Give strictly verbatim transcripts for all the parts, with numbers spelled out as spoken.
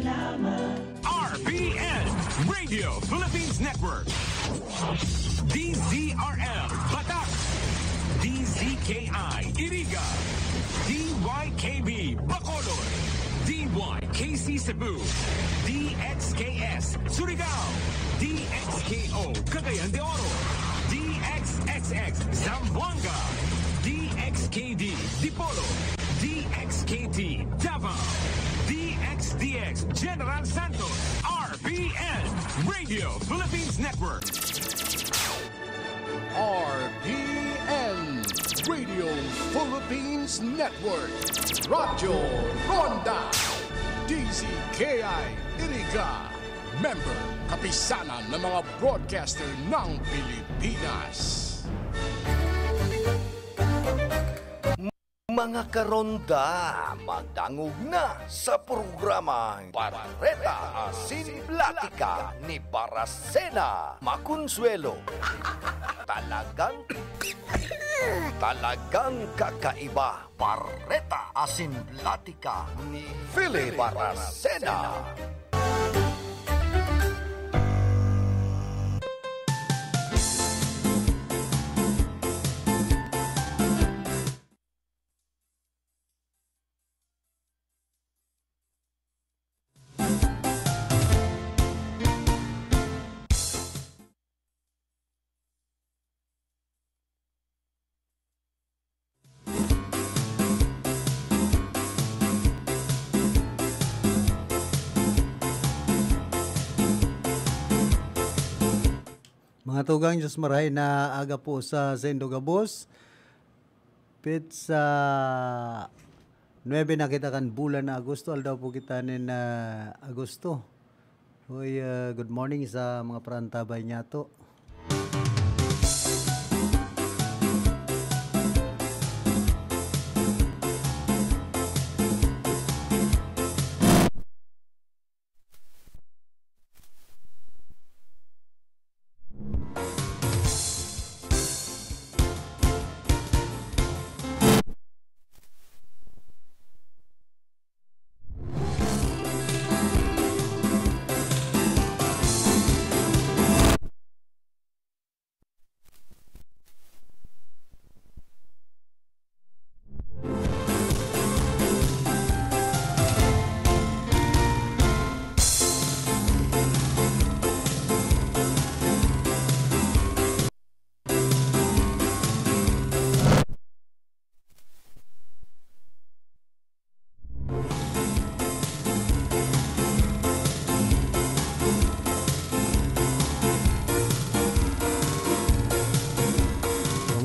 R P N, Radio Philippines Network. D Z R L, Batak. D Z K I, Iriga. D Y K B, Bacolod. D Y K C Cebu. D X K S, Surigao. D X K O, Cagayan de Oro. D X X X, Zamboanga. D X K D, Dipolog. D X K T, Davao. D X D X, General Santos. R P N, Radio Philippines Network. R P N, Radio Philippines Network. Radyo Ronda. D Z K I, Iriga. Member, Kapisanan ng mga Broadcaster ng Pilipinas. Mga karonda, madangog na sa programang Bareta Asin Platika ni Barasena Maconsuelo. Talagang, talagang kakaiba. Bareta Asin Platika ni Philip Barasena. Mga tugang, Diyos marahay na aga po sa saindo gabos. Petsa nuebe na kita kan bulan na Agosto, aldaw po kita nin, ah, Agosto. Uy, ah, good morning sa mga parantabay niyato.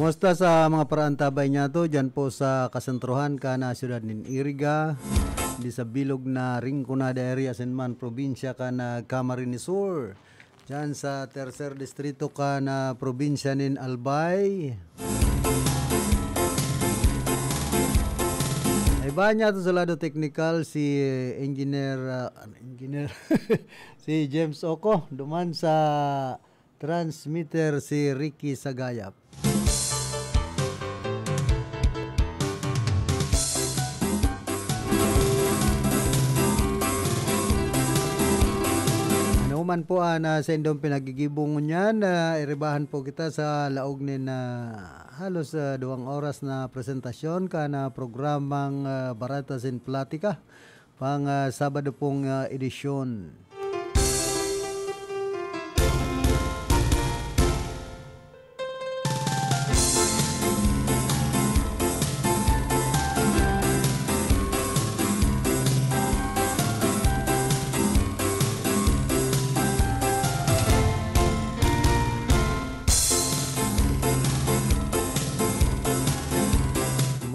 Kumusta sa mga paraantabay niyato diyan po sa kasentrohan kan, ah, siyudad nin Iriga, di sa bilog na Rinconada area, asin man probinsya kan, ah, Camarines Sur? Diyan sa tercer distrito kan, ah, probinsya nin Albay. Iba niya to sa lado teknikal, si Engineer, ah, ano, Engineer, si James Oco, duman sa transmitter, si Ricky Sagayap. Ano man po an, ah, saindong pinagigibo ngunyan, ah, iribahan po kita sa laog nin, ah, halos, ah, duwang oras na presentasyon kan, ah, programang, ah, Bareta sin Platika. Pang, ah, Sabado pong, ah, edisyon.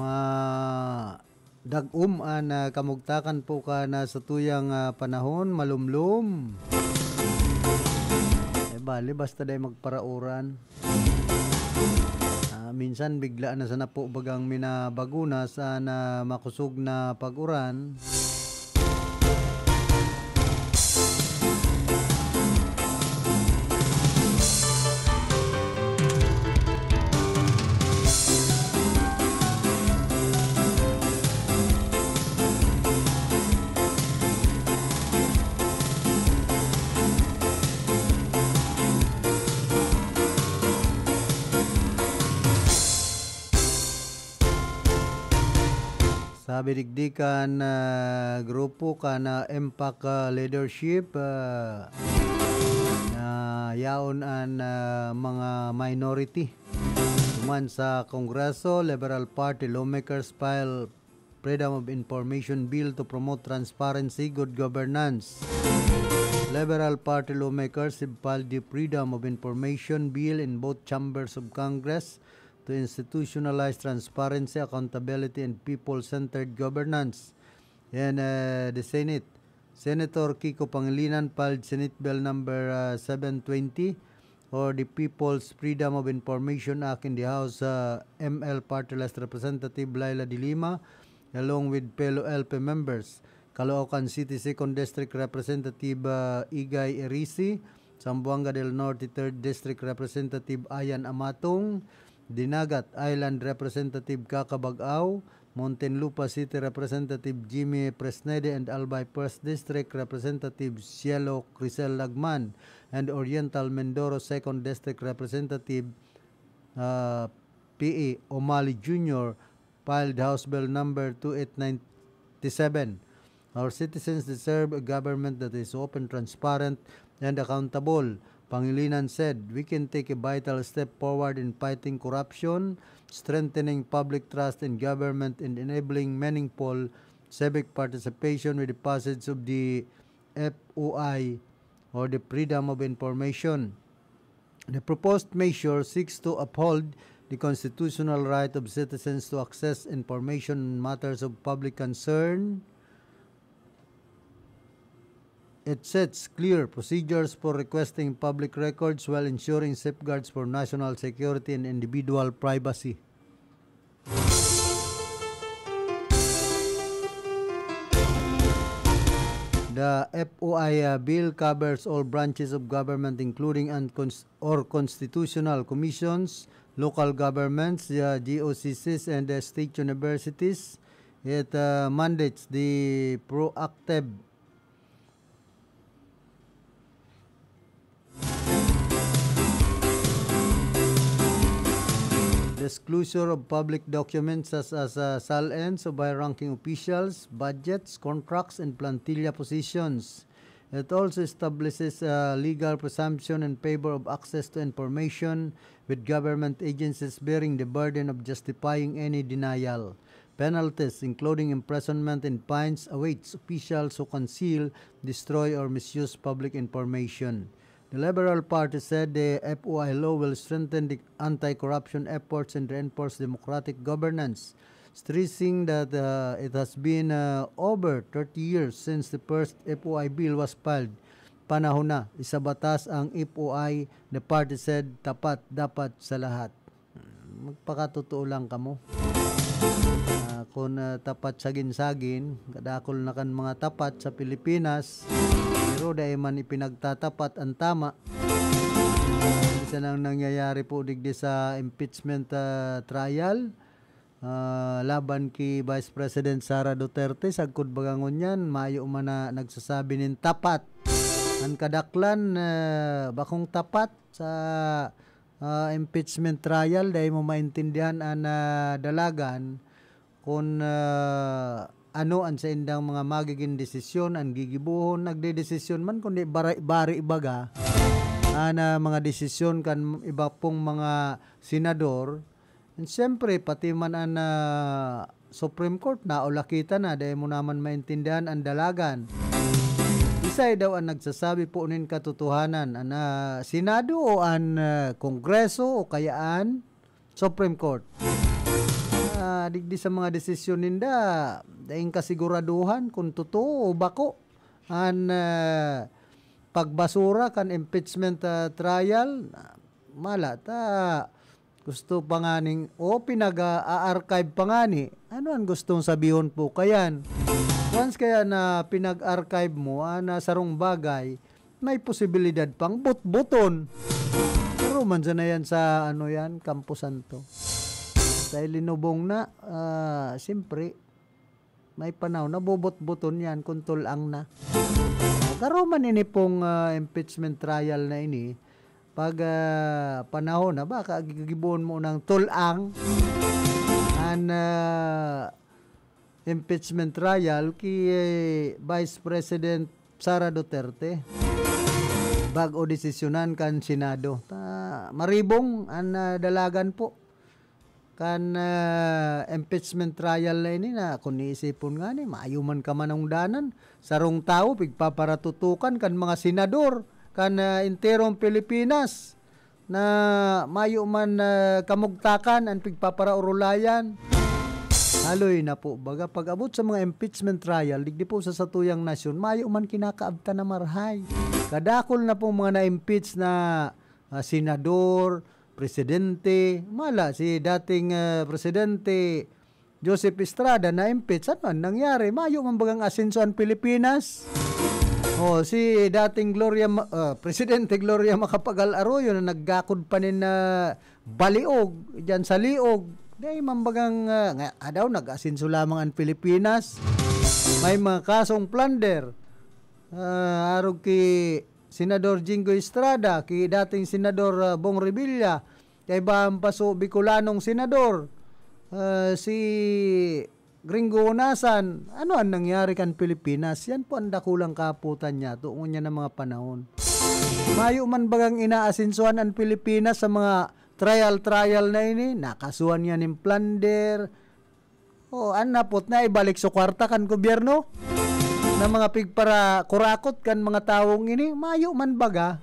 Ma- Dag-om an, ah, kamugtakan po kan, ah, satuyang, ah, panahon, malumlom. Eh, bali, basta dai magparauran. Ah, minsan, bigla na sana po bagang minabaguna sa na makosog na pag-uran. Sabi digdi kan, ah, grupo kan, ah, M PAC, ah, leadership, ah, na yaon an, ah, mga minority. Duman sa Kongreso, Liberal Party lawmakers file Freedom of Information Bill to promote transparency, good governance. Liberal Party lawmakers have filed the Freedom of Information Bill in both chambers of Congress to institutionalize transparency, accountability, and people-centered governance. And, uh, the Senate, Senator Kiko Pangilinan filed Senate Bill number, uh, seven twenty, or the People's Freedom of Information Act in the House, uh, M L Party List Representative Leila de Lima, along with fellow L P members, Caloocan City Second District Representative, uh, Igay Erisi, Zamboanga del Norte Third District Representative Ayan Amatong, Dinagat Island Representative Kaka Bag-aw, Muntinlupa City Representative Jimmy Presnede and Albay First District Representative Cielo Crisel Lagman, and Oriental Mindoro Second District Representative, uh, P A Omali Junior filed House Bill number two eight nine seven. Our citizens deserve a government that is open, transparent, and accountable, Pangilinan said. We can take a vital step forward in fighting corruption, strengthening public trust in government, and enabling meaningful civic participation with the passage of the F O I, or the Freedom of Information. The proposed measure seeks to uphold the constitutional right of citizens to access information on matters of public concern. It sets clear procedures for requesting public records while ensuring safeguards for national security and individual privacy. The F O I, uh, bill covers all branches of government, including uncons-, or constitutional commissions, local governments, uh, G O C Cs, and the state universities. It, uh, mandates the proactive disclosure of public documents such as, uh, SALNs of high-ranking officials, budgets, contracts, and plantilla positions. It also establishes a legal presumption in favor of access to information, with government agencies bearing the burden of justifying any denial. Penalties, including imprisonment and fines, awaits officials who conceal, destroy, or misuse public information. The Liberal Party said the F O I law will strengthen the anti-corruption efforts and reinforce democratic governance, stressing that, uh, it has been, uh, over thirty years since the first F O I bill was filed. Panahon na isabatas ang F O I, the party said, tapat dapat sa lahat. Magpakatotoo lang kamo. Ah, kun, ah, tapat sagin-sagin, kadakul na kan mga tapat sa Pilipinas, pero dai man ipinagtatapat an tama. Isa nang nangyayari po digdi sa impeachment, ah, trial, ah, laban ki Vice President Sara Duterte, sagkod baga ngunyan, mayo man na nagsasabi nin tapat. An kadaklan, ah, bakong tapat sa, ah, impeachment trial, dai mo maintindihan an, ah, dalagan kun, ah, ano an saindang mga magiging desisyon, an gigibohon, nagdedesisyon man, kundi bari-, bari baga an, ah, mga desisyon kan iba pong mga senador. And siyempre, pati man an, ah, Supreme Court, naulakitan na, dai mo naman maintindihan an dalagan. Isay daw an nagsasabi po nin katotohanan, an, ah, Senado o an, ah, Kongreso o kaya an Supreme Court? Ah, digdi sa mga desisyon ninda, daing kasiguraduhan kung totoo o bako an, ah, pagbasura kan impeachment, ah, trial. Mala ta, gusto pa nganing, o pinag-a-archive pa ngani. Ano an gustong sabihon po kayan? Once kaya na pinag-archive mo, ah, na sarong bagay, may posibilidad pang butbuton. Pero man sana yan sa, ano yan, Campo Santo. Sa Ilinubong na, ah, siyempre, may panahon, nabubutbuton yan kung tulang na. Garo man ini pong, ah, impeachment trial na ini, pag, ah, panahon na, baka gigibohon mo ng tulang an, ah, impeachment trial ki Vice President Sara Duterte. Bag-o desisyonan kan Senado. Ta, maribong an, ah, dalagan po kan, ah, impeachment trial na ini na kun iisipon ngani, mayo man ka manungdanan. Sarong tawo pigpaparatutukan kan mga senador kan, ah, enterong Pilipinas na mayo man, ah, kamugtakan an pigpaparaorolayan. Haloy na po, baga pag-abot sa mga impeachment trial, digdi po sa satuyang nasyon, mayo man kinakaabtan na marahay. Kadakul na pong mga na-impeach na, ah, senador, presidente, mala si dating, ah, presidente Joseph Estrada na-impeach. Ano an nangyari? Mayo man bagang asenso an Pilipinas? O, si dating Gloria Ma-, ah, Presidente Gloria Macapagal Arroyo na naggakod pa nin, ah, baliog diyan sa liog. Dai man bagang, ah, nga, adaw, nag-asenso lamang an Pilipinas. May mga kasong plunder. Ah, arog ki Senador Jinggoy Estrada, ki dating Senador, ah, Bong Revilla, kaibahan pa so Bicolanong senador, ah, si Gringo Honasan. Ano an nangyari kan Pilipinas? Yan po an dakulang kahapotan niyato ngunyan na mga panahon. Mayo man bagang inaasensuhan an Pilipinas sa mga trial-trial na ini? Nakasuhan niya nin plunder. O, an napot na ibalik sa kwarta kan gobyerno na mga pigparakurakot kan mga tawong ini, mayo man baga.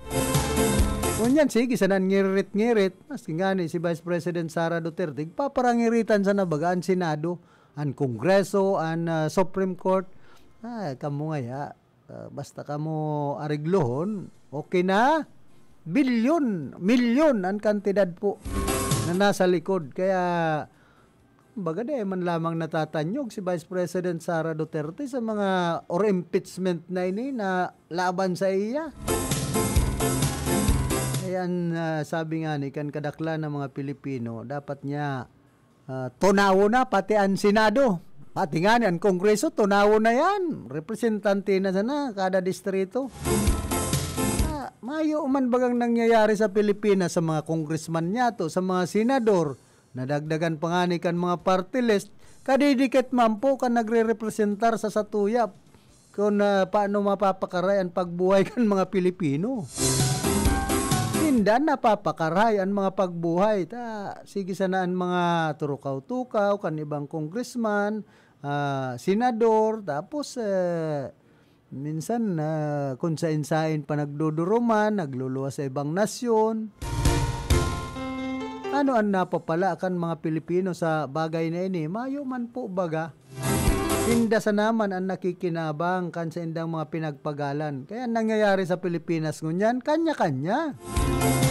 Ngunyan, sige, sana ngirit-ngirit. Maski ngani si Vice President Sara Duterte, paparangiritan sana baga an Senado, an Kongreso, an, ah, Supreme Court. Ay, kamo ngaya, ah, basta kamo areglohon, okay na. Bilyon, milyon an kantidad po na nasa likod. Kaya, baga, dai man lamang natatanyog si Vice President Sara Duterte sa mga or impeachment na ini na laban sa iya. Ayan, ah, sabi nga ni kan kadaklan ng mga Pilipino, dapat niya, ah, tunawon na pati an Senado. Pati nga ni an Kongreso, tunawon na yan. Representante na sana kada distrito. Ah, mayo man bagang nangyayari sa Pilipinas sa mga congressman niyato, sa mga senador, nadagdagan pa ngani kan mga party list, kadidikit man po kan nagrerepresentar sa satuya kun, ah, paano mapapakaray an pagbuhay kan mga Pilipino. Sinda napapakaray an mga pagbuhay. Ta, sige sana an mga turukaw-tukaw kan ibang congressman, ah, senador, tapos, eh, minsan, ah, kun saen-saen pa nagduduruman, nagluluwas sa ibang nasyon. Ano an napapala kan mga Pilipino sa bagay na ini? Mayo man po baga. Sinda sana man an nakikinabang kan saindang mga pinagpagalan. Kaya an nangyayari sa Pilipinas ngunyan, kanya-kanya.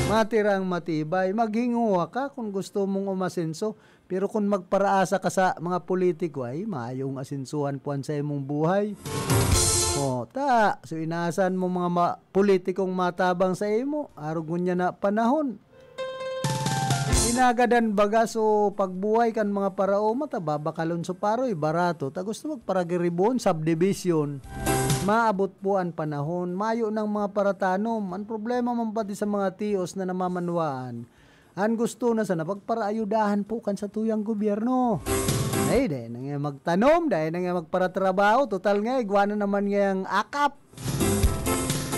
Matira ang matibay, maghinguha ka kun gusto mong umasenso. Pero kun magparaasa ka sa mga politiko, ay, mayong asensuhan po an saimong buhay. O, ta, so inaasahan mo mga ma-, politikong matabang sa imo, arog ngunyan na panahon. Ginagadan baga so pagbuhay kan mga paraoma, ta babakalon so paroy, barato, ta gusto magparagiribon, subdivision. Maabot po an panahon, mayo nang mga paratanom. An problema man pati sa mga tios na namamanwaan, an gusto na sana pagparaayudahan po kan satuyang gobyerno. Ay, dai na nga magtanom, dai na nga magparatrabaho, total nga, igwa na naman ngayang akap.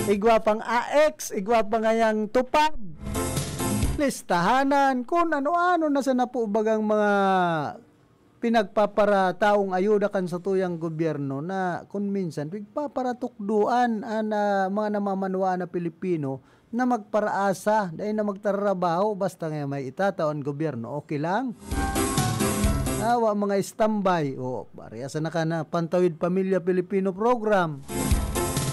Igwa pang A X, igwa pa ngayang tupad. Listahanan, kun ano-ano na sana po bagang mga pinagpaparataong ayuda kan satuyang gobyerno na kun minsan pigpaparatukdoan an, ah, mga namamanwaan na Pilipino na magparaasa, dai na magtararabaho, basta nga may itatao an gobyerno, okay lang. Awa mga istambay, o, parehas na ka na Pantawid Pamilya Pilipino Program.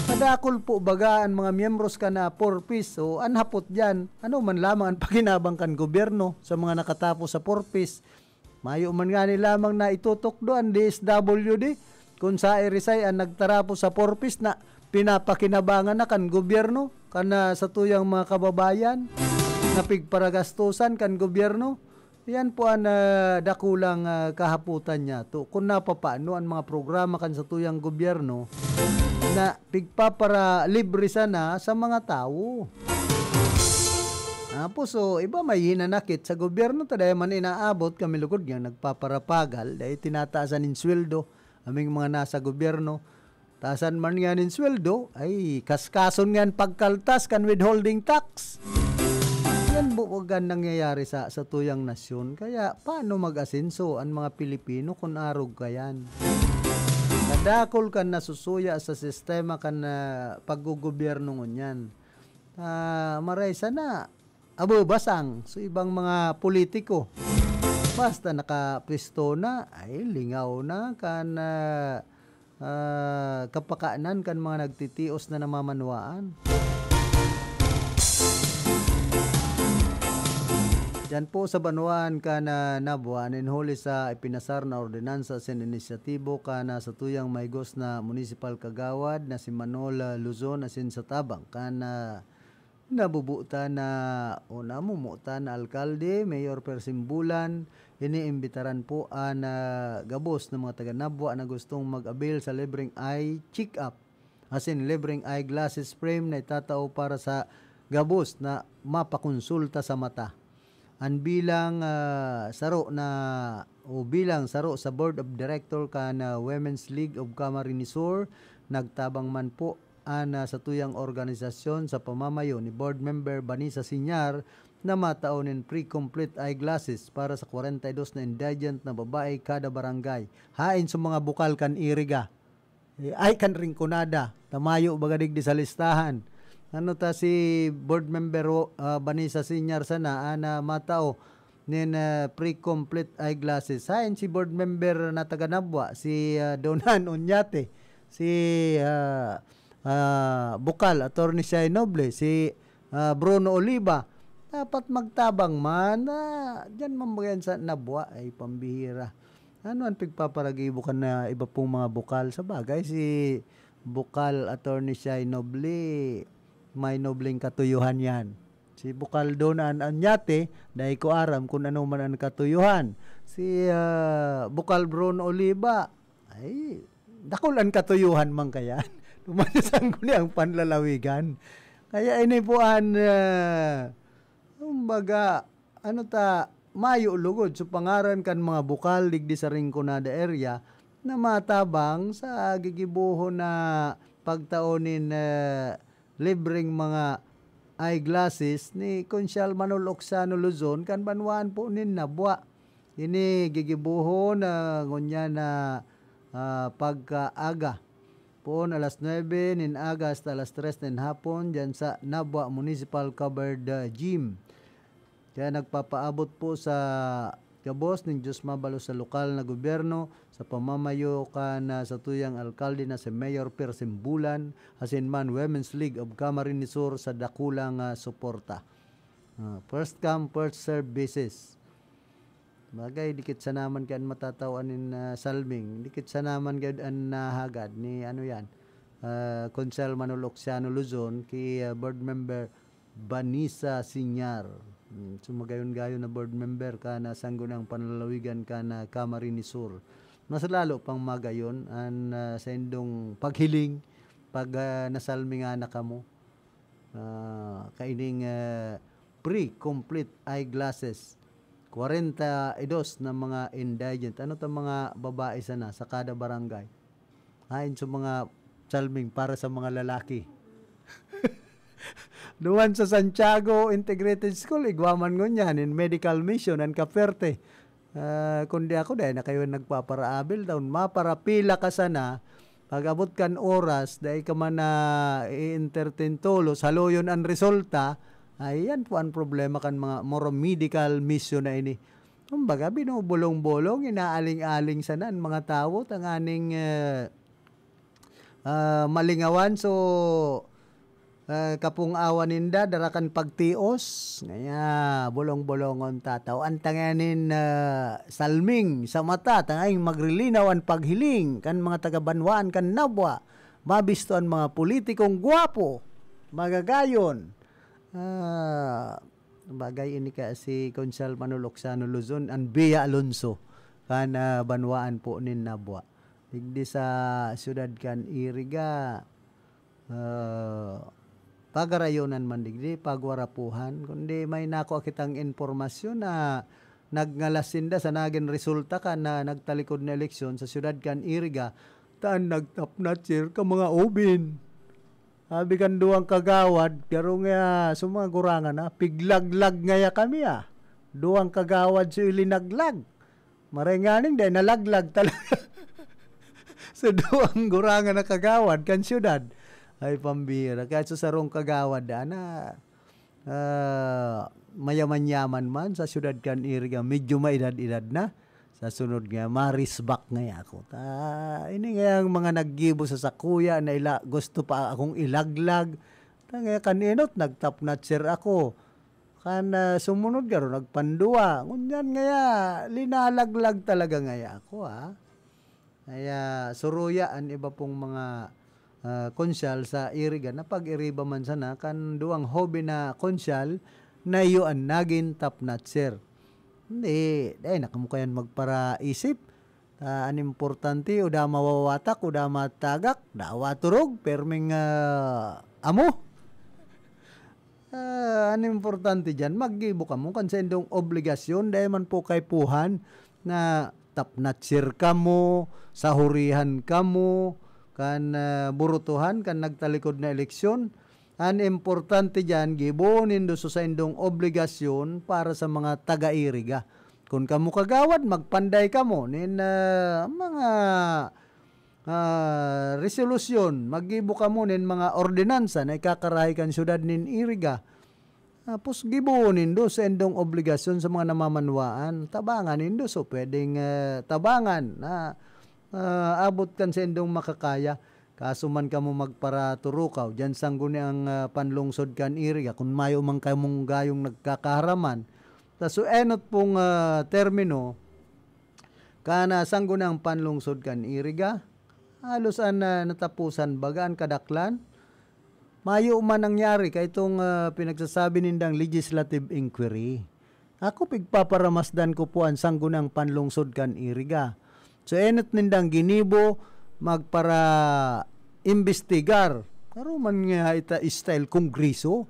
Kadakul po baga an mga miyembros ka na Four Ps, o, an hapot diyan, ano man lamang an pakinabang kan gobyerno sa mga nakatapos sa Four Ps? Mayo man ngani lamang na itutukdo an D S W D, kun sa Irisay an nagtarapos sa Four Ps na pinapakinabangan na kan gobyerno, kan, ah, satuyang mga kababayan na pigparagastusan kan gobyerno. Yan po an, ah, dakulang, ah, kahapotan niyato. Kun napapaano an mga programa kan satuyang gobyerno na pigpaparalibre sana sa mga tawo. Tapos, so, iba may hinanakit sa gobyerno, ta dai man inaabot, kami lugod nga nagpaparapagal, dai tinataasan nin sweldo. Kaming mga nasa gobyerno, tasan man nga nin sweldo, ay kaskason nga an pagkaltas kan withholding tax. Yan buwagan nangyayari sa, sa tuyang nasyon. Kaya paano mag-asenso an mga Pilipino kun arog ka yan? Kadakol kan nasusuya sa sistema kan, ah, paggugobyerno ngunyan. Ah, maray sana, ababasang so ibang mga politiko. Basta nakapwesto na, ay lingaw na kan, ah, ah, kapakanan kan mga nagtitios na namamanwaan. Diyan po sa banwaan kan, ah, Nabua, nin huli sa ipinasar na ordinansa asin inisyatibo kan, ah, sa tuyang mahigos na municipal kagawad na si Manol, ah, Luzon asin sa tabang kan, ah, nabubutan na o namumutan na alkalde, mayor per simbulan, iniimbitaran po an, ah, gabos na mga taga Nabua na gustong mag-avail sa libreng eye check-up, asin libreng eyeglasses frame na itatao para sa gabos na mapakonsulta sa mata. An bilang, ah, saro na, o bilang saro sa Board of Director kan, ah, Women's League of Camarines Sur, nagtabang man po an, ah, sa tuyang organisasyon sa pamamayo ni Board Member Vanessa Sinyar na matao nin free complete eyeglasses para sa kwarenta y dos na indigent na babae kada barangay. Haen sa mga bukal kan Iriga. Eh, ay, kan Rinconada. Tamayo baga digdi sa listahan. Ano ta si Board Member, ah, Vanessa Sinyar sana, ah, na matao nin, ah, free complete eyeglasses. Haen si Board Member na taga Nabua, si, ah, Donan Oñate, si, ah, ah, Bukal, Attorney Shai Noble, si, ah, Bruno Oliva. Dapat magtabang man, ah, diyan man baga yan sa Nabua, ay pambihira. Ano an pigpaparagibo kan na iba pong mga bukal? Sa bagay, si Bukal Attorney Shai Noble, may nobleng katuyuhan yan. Si Bukal Donan Oñate, dai ko aram kun ano man an katuyuhan. Si, ah, Bukal Bruno Oliva, ay, dakul an katuyuhan man kaya. Duman sa sangguniang panlalawigan. Kaya ini po an, ah, kumbaga, ano ta, mayo lugod. So, pangaran kan mga bukal digdi sa Rinconada area na matabang sa gigibohon na pagtao nin, eh, libreng mga eyeglasses ni Konsyal Manol Oksano Luzon kan banwaan po nin Nabua. Ini gigibohon na ngunyan na, ah, pagkaaga. Poon alas nuebe nin aga hasta alas tres nin hapon diyan sa Nabua Municipal Covered, ah, Gym. Kaya nagpapaabot po sa gabos nin Diyos mabalos sa lokal na gobyerno, sa pamamayo kan, ah, sa tuyang alkalde na si Mayor Persimbulan, asin man Women's League of Camarines Sur sa dakulang, ah, suporta. Ah, first come, first serve basis. Bagay, dikit sana man kaya an matataw an nin, ah, Salming. Dikit sana man kaya an nahagad ni, ano yan, ah, Konsehal Manolo Oxiano Luzon, ki, ah, Board Member Vanessa Sinyar. Hmm, so, magayon-gayon na board member kan, ah, Sangguniang Panlalawigan kan, ah, Camarines Sur. Mas lalo pang magayon an, ah, saindong paghiling pag, ah, nasalmingan na kamo. Ah, kaining, ah, free complete eyeglasses. Kwarenta y dos na mga indigent. Ano ta mga babae sana sa kada barangay? Hain sa mga Salming para sa mga lalaki. Duman sa Santiago Integrated School, igwa man ngunyan in medical mission an kaperte. Ah, kundi ako, dai na kayo nagpaparaabil, daon maparapila ka sana, pag-abot kan oras, dai ka man na i-entertain tolos, haloyon an resulta, ay yan po ang problema kan mga moro medical mission na ini. Kumbaga, binubulong-bulong, inaaling-aling sana an mga tawo, tanganing, eh, ah, malingawan. So, ah, kapung-awan ninda, dara kan pagtios. Ngaya, bolong-bolongon tataw. An tanganing, ah, salming sa mata, tanganing magrilinaw an paghiling kan mga taga-banwaan kan Nabua. Mabisto an mga politikong gwapo, magagayon. Ah, bagay ini ka si Konsehal Manolo Oxiano Luzon, an Bea Alonso, kan, ah, banwaan po nin Nabua. Digdi sa siyudad kan Iriga, ah, pagarayonan man digdi, pagwarapuhan, kundi may nakua kitang impormasyon na nagngalas sinda sa nagin resulta kan, ah, nagtalikod na eleksyon sa siyudad kan Iriga, ta an nagtapnatser ka mga ubin. Sabi kan duwang kagawad, garo nga, so mga gurangan na, "Piglaglag ngaya kami, ah." Duwang kagawad so ilinaglag. Maray nganing dai nalaglag talaga sa duwang gurangan na kagawad kan siyudad. Ay, pambira. Kaya sa sarong kagawad, ana, ah, mayaman-yaman man sa siyudad kan Iriga, medyo maedad-edad na. Sa sunod nga, marisbak ngaya ako. Ta, ini ngayang mga naggibo sa sakuya na ila, gusto pa akong ilaglag. Ta, ngaya kan enot, nagtapnatser ako. Kan, ah, sumunod garo, nagpanduwa. Ngunyan ngaya, linalaglag talaga ngaya ako, ha. Kaya suruya an iba pong mga, ah, konsyal sa Iriga na pag-iriba man sana kan duwang hoben na konsyal na iyo an nagin tapnatser. Hindi, dai na kamo kayan magparaisip. Ah, an importante, uda mawawatak, uda matagak, dawa turog, perming, ah, amo. Ah, an importante diyan, maggibo kamo kan saindong obligasyon, dai man po kaipuhan na tapnatser kamo, sahurihan kamo, kan, ah, burutuhan kan nagtalikod na eleksyon. An importante diyan, gibohon nindo so saindong obligasyon para sa mga taga-Iriga. Kun kamo kagawad, magpanday kamo nin, ah, mga, ah, resolusyon, maggibo kamo nin mga ordinansa na ikakarahay kan syudad nin Iriga. Tapos gibohon nindo saindong obligasyon sa mga namamanwaan. Tabangan nindo so pwedeng, ah, tabangan na, ah, abot kan saindong makakaya. Kaso man kamo magparaturukaw, diyan sangguni ang, ah, panlungsod kan Iriga, kun mayo man kamong gayong nagkakaharaman. Ta so enot pong, ah, termino, kana sangguni ang panlungsod kan Iriga, halos an, ah, natapusan baga an kadaklan. Mayo man nangyari kaitong, ah, pinagsasabi nindang legislative inquiry. Ako, pigpaparamasdan ko po an sanggunang panlungsod kan Iriga. So, enot nindang ginibo, magpara-imbestigar. Karuman nga ita style kongreso,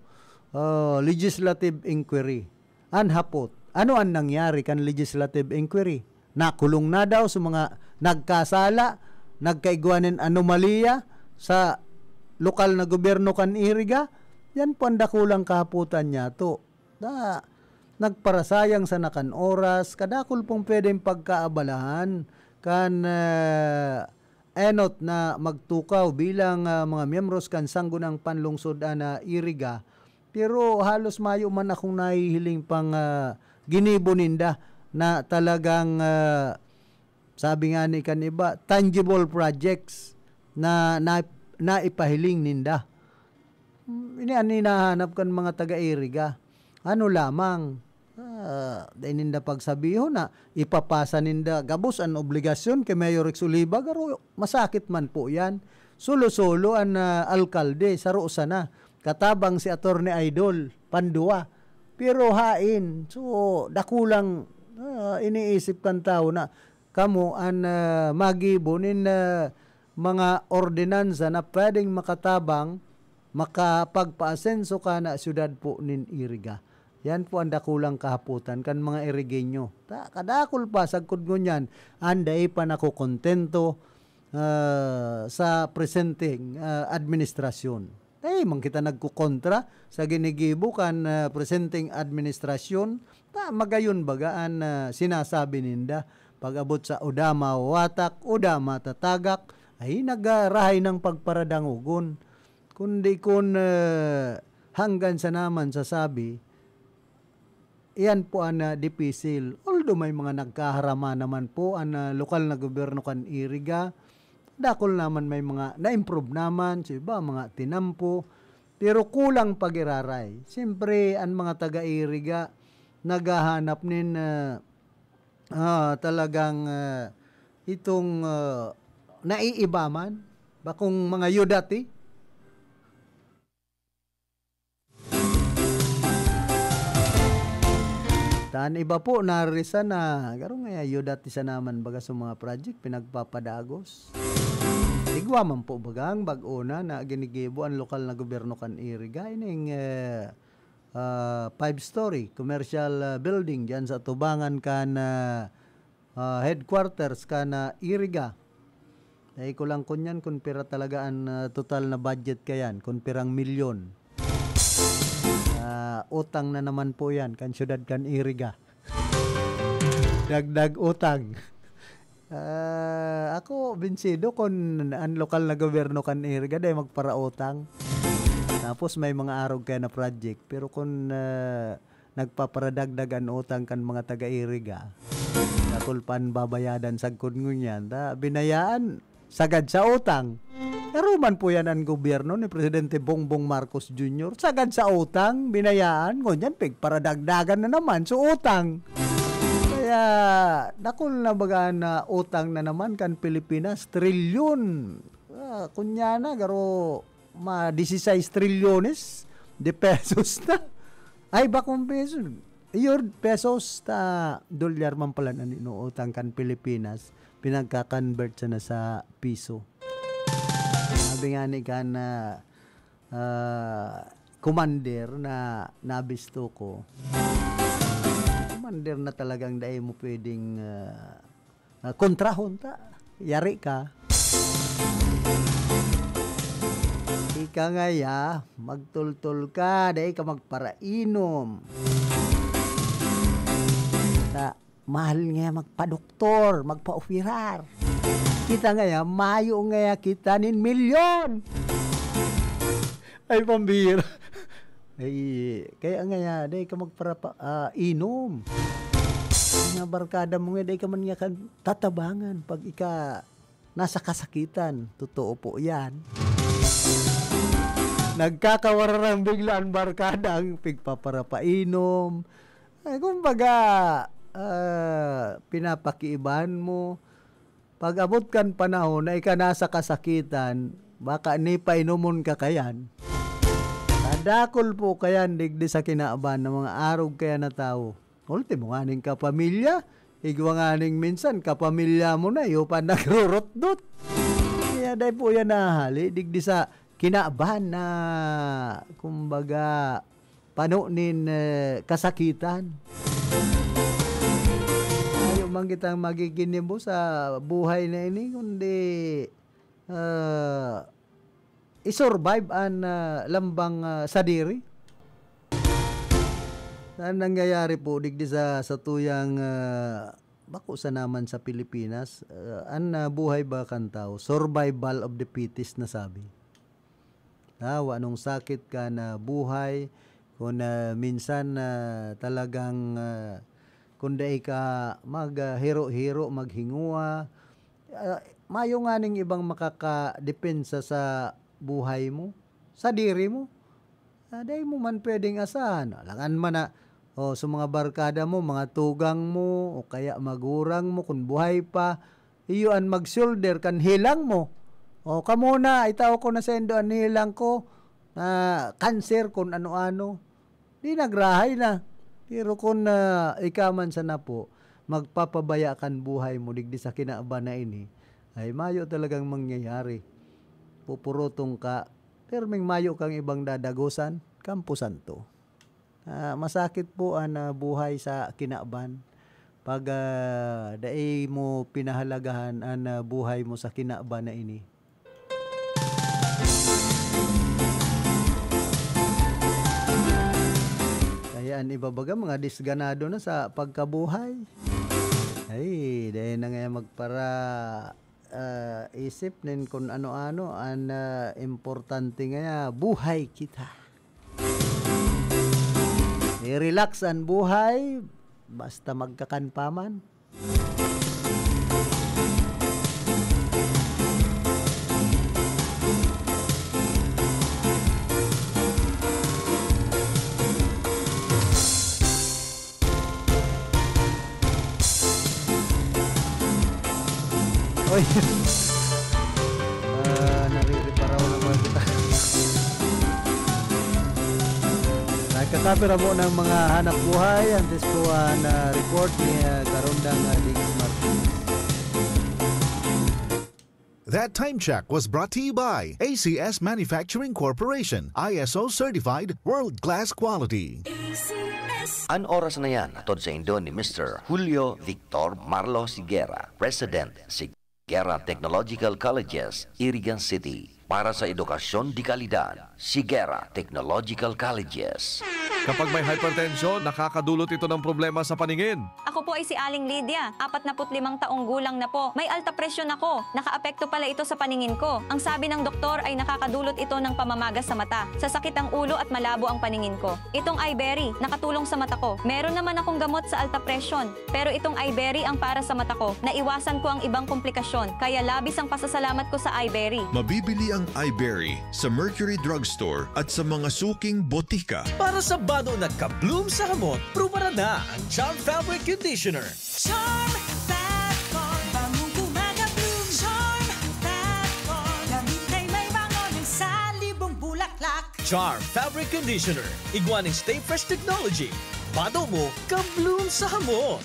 ah, legislative inquiry. An hapot, ano an nangyari kan legislative inquiry? Nakulong na daw sa mga nagkasala, nagkaigwa nin anomalya sa lokal na gobyerno kan Iriga? Yan po ang dakulang kahapotan niyato. Da, nagparasayang sana kan oras, kadakul pong pwedeng pagkaabalahan kan, eh, enot na magtukaw bilang, ah, mga miyembros kan Sanggunang Panlungsod ana Iriga. Pero halos mayo man akong nahihiling pang, ah, ginibo ninda na talagang, ah, sabi nga ni kan iba, tangible projects na, na naipahiling ninda. Hmm, ini an hinahanap kan mga taga-Iriga. Ano lamang, ah, dai ninda pagsabihon na ipapasa ninda gabos an obligasyon ki Mayor Rex Oliva, garo masakit man po yan. Solo-solo an, ah, alkalde, saro sana. Katabang si Attorney Idol, panduwa. Pero hain, so, dakulang, ah, iniisip kan tawo na kamo an, ah, magibo nin, ah, mga ordinansa na pwedeng makatabang, makapagpaasenso kana syudad po nin Iriga. Yan po an dakulang kahapotan kan mga Irigenyo. Ta-, kadakul pa, sagkod ngunyan, an dai pa nakokontento, ah, sa presenteng, ah, administrasyon. Dai man kita nagkokontra sa ginigibo kan, ah, presenteng administrasyon. Ta-, magayon baga an, ah, sinasabi ninda. Pag-abot sa uda mawawatak, uda matatagak, ay nagarahay ng pagparadangogon. Kundi kun, ah, hanggan sa naman sasabi, iyan po an, ah, dipisil. Although may mga nagkaharama naman po an, ah, lokal na gobyerno kan Iriga, dakul naman may mga na-improve naman, sa iba mga tinampo, pero kulang pag-iraray. Siyempre, an mga taga-Iriga naghahanap nin, ah, ah, talagang, ah, itong, ah, naiiba man, bakong mga yudati. Tan iba po, narisa na, garo nga yudati sa naman baga sa mga project, pinagpapadagos. Igwa man po bagang bag-o na, na ginigibo an lokal na gobyerno kan Iriga, ining, eh, ah, five-story commercial, ah, building diyan sa tubangan kan, ah, ah, headquarters kan, ah, Iriga. Dai ko lang kunyan kun pira talaga an, ah, total na budget kayan, kun pirang milyon. Ah, utang na naman po yan kan syudad kan Iriga. Dagdag utang. Ah, ako, binsido kun an lokal na gobyerno kan Iriga dai magparautang. Tapos may mga arog kaya na project. Pero kun, ah, nagpaparadagdag an utang kan mga taga-Iriga, dakul pa an babayadan sagkod ngunyan. Ta, binayaan, sagad sa utang. Pero man po yan an gobyerno ni Presidente Bongbong Marcos Junior. Sagad sa utang, binayaan, ngunyan, pigparadagdagan na naman sa utang. Kaya, dakul na baga na utang na naman kan Pilipinas, trilyon. Ah, kunya na, garo, ma dieciséis trilyones de pesos na. Ay, bakong peso. Iyo, pesos ta dolyar man pala na inuutang kan Pilipinas, pinagka-convert sana sa piso. Sabi nga ni kan, ah, ah, commander na nabisto ko, commander na talagang dai mo pwedeng, ah, ah, kontrahon ta. Yari ka. Ika ngaya, magtultol ka, dai ka magparainom. Ta, mahal ngaya magpadoktor, magpaoperar. Kita ngaya, mayo ngaya kita nin milyon. Ay, pambihira. Ay, kaya ngaya, dai ka magparapa-, ah, inom. Mga barkada mo nga, dai ka man nga kan tatabangan pag ika nasa kasakitan. Totoo po yan. Nagkakawararang bigla ang barkada, ang pigpaparapainom. Ay, kumbaga, ah, pinapakiibahan mo. Pag-abot kan panahon na ika nasa kasakitan, baka ni painomon ka kayan. Kadakol po kayan digdi sa kinaban ng mga arog kaya na tawo. Ultimo nganing kapamilya, igwa nganing minsan, kapamilya mo na, iyo pa nagrurutdot. Kaya dai po yan nahahali, digdi sa kinaban na, kumbaga, pano nin, eh, kasakitan. Ayaw man kitang magiginibo sa buhay na ini, kundi, ah, i-survive an, ah, lambang, ah, sadiri. Na nangyayari po digdi sa, sa tuyang, ah, bako sa naman sa Pilipinas, ah, an, ah, buhay ba kan tao, survival of the fittest na sabi. Ah, wa nung sakit ka na buhay, kun, ah, minsan, ah, talagang, ah, kun dai ka mag, ah, hiro-hiro, maghinguwa, ah, mayo nganing ibang makakadepensa sa buhay mo, sadiri mo. Ah, dai mo man pwedeng asahan. Alangan man na, o, sa mga barkada mo, mga tugang mo, o kaya magurang mo, kun buhay pa, iyo an mag-shoulder kan helang mo. O, kamo na, itao ko na saindo an helang ko, na kanser, kun ano-ano. Di nagrahay na. Pero kun, ah, ika man sana po, magpapabaya kan buhay mo digdi sa kinaban na ini, ay mayo talagang mangyayari. Pupurutong ka, pirming mayo kang ibang dadagosan, kampo santo. Ah, masakit po an, ah, buhay sa kinaban. Pag, ah, dai mo pinahalagahan an, ah, buhay mo sa kinaban na ini. Kaya an iba baga, mga disganado na sa pagkabuhay. Ay, dai na nga magpara-, ah, isip nin kun ano-ano. An, ah, importante ngaya, buhay kita. I-relax an buhay, basta magkakan pa man. Oy. Ah, narireparaw na pala kita. Nagkakapira mo ng mga hanap buhay. Antes po, ah, na report ni, ah, Karondang, ah, Diggs Martinez. That time check was brought to you by A C S Manufacturing Corporation, I S O certified, world-class quality. An oras na yan, hatod saindo ni Mister Julio Victor Marlo Sigera, President, Sigera Technological Colleges, Irigan City. Para sa edukasyon de kalidad, Sigera Technological Colleges. Kapag may hypertension, nakakadulot ito ng problema sa paningin. Ako po ay si Aling Lydia, apatnapu't limang taong gulang na po. May alta presyon ako. Nakaapekto pala ito sa paningin ko. Ang sabi ng doktor ay nakakadulot ito ng pamamaga sa mata, sasakit ang ulo at malabo ang paningin ko. Itong Iberry, nakatulong sa mata ko. Meron naman akong gamot sa alta presyon, pero itong Iberry ang para sa mata ko. Naiwasan ko ang ibang komplikasyon, kaya labis ang pasasalamat ko sa Iberry. Mabibili ang Iberry sa Mercury Drugstore at sa mga suking botika. Para sa bado na ka-bloom sa hamot, prubaran na ang Charm Fabric Conditioner. Charm Fat Bar, bangong gumagabloom. Charm Fat Bar, damit ay may bango ng salibong bulaklak. Charm Fabric Conditioner, igwa ning Stay Fresh Technology. Bado mo, ka-bloom sa hamot.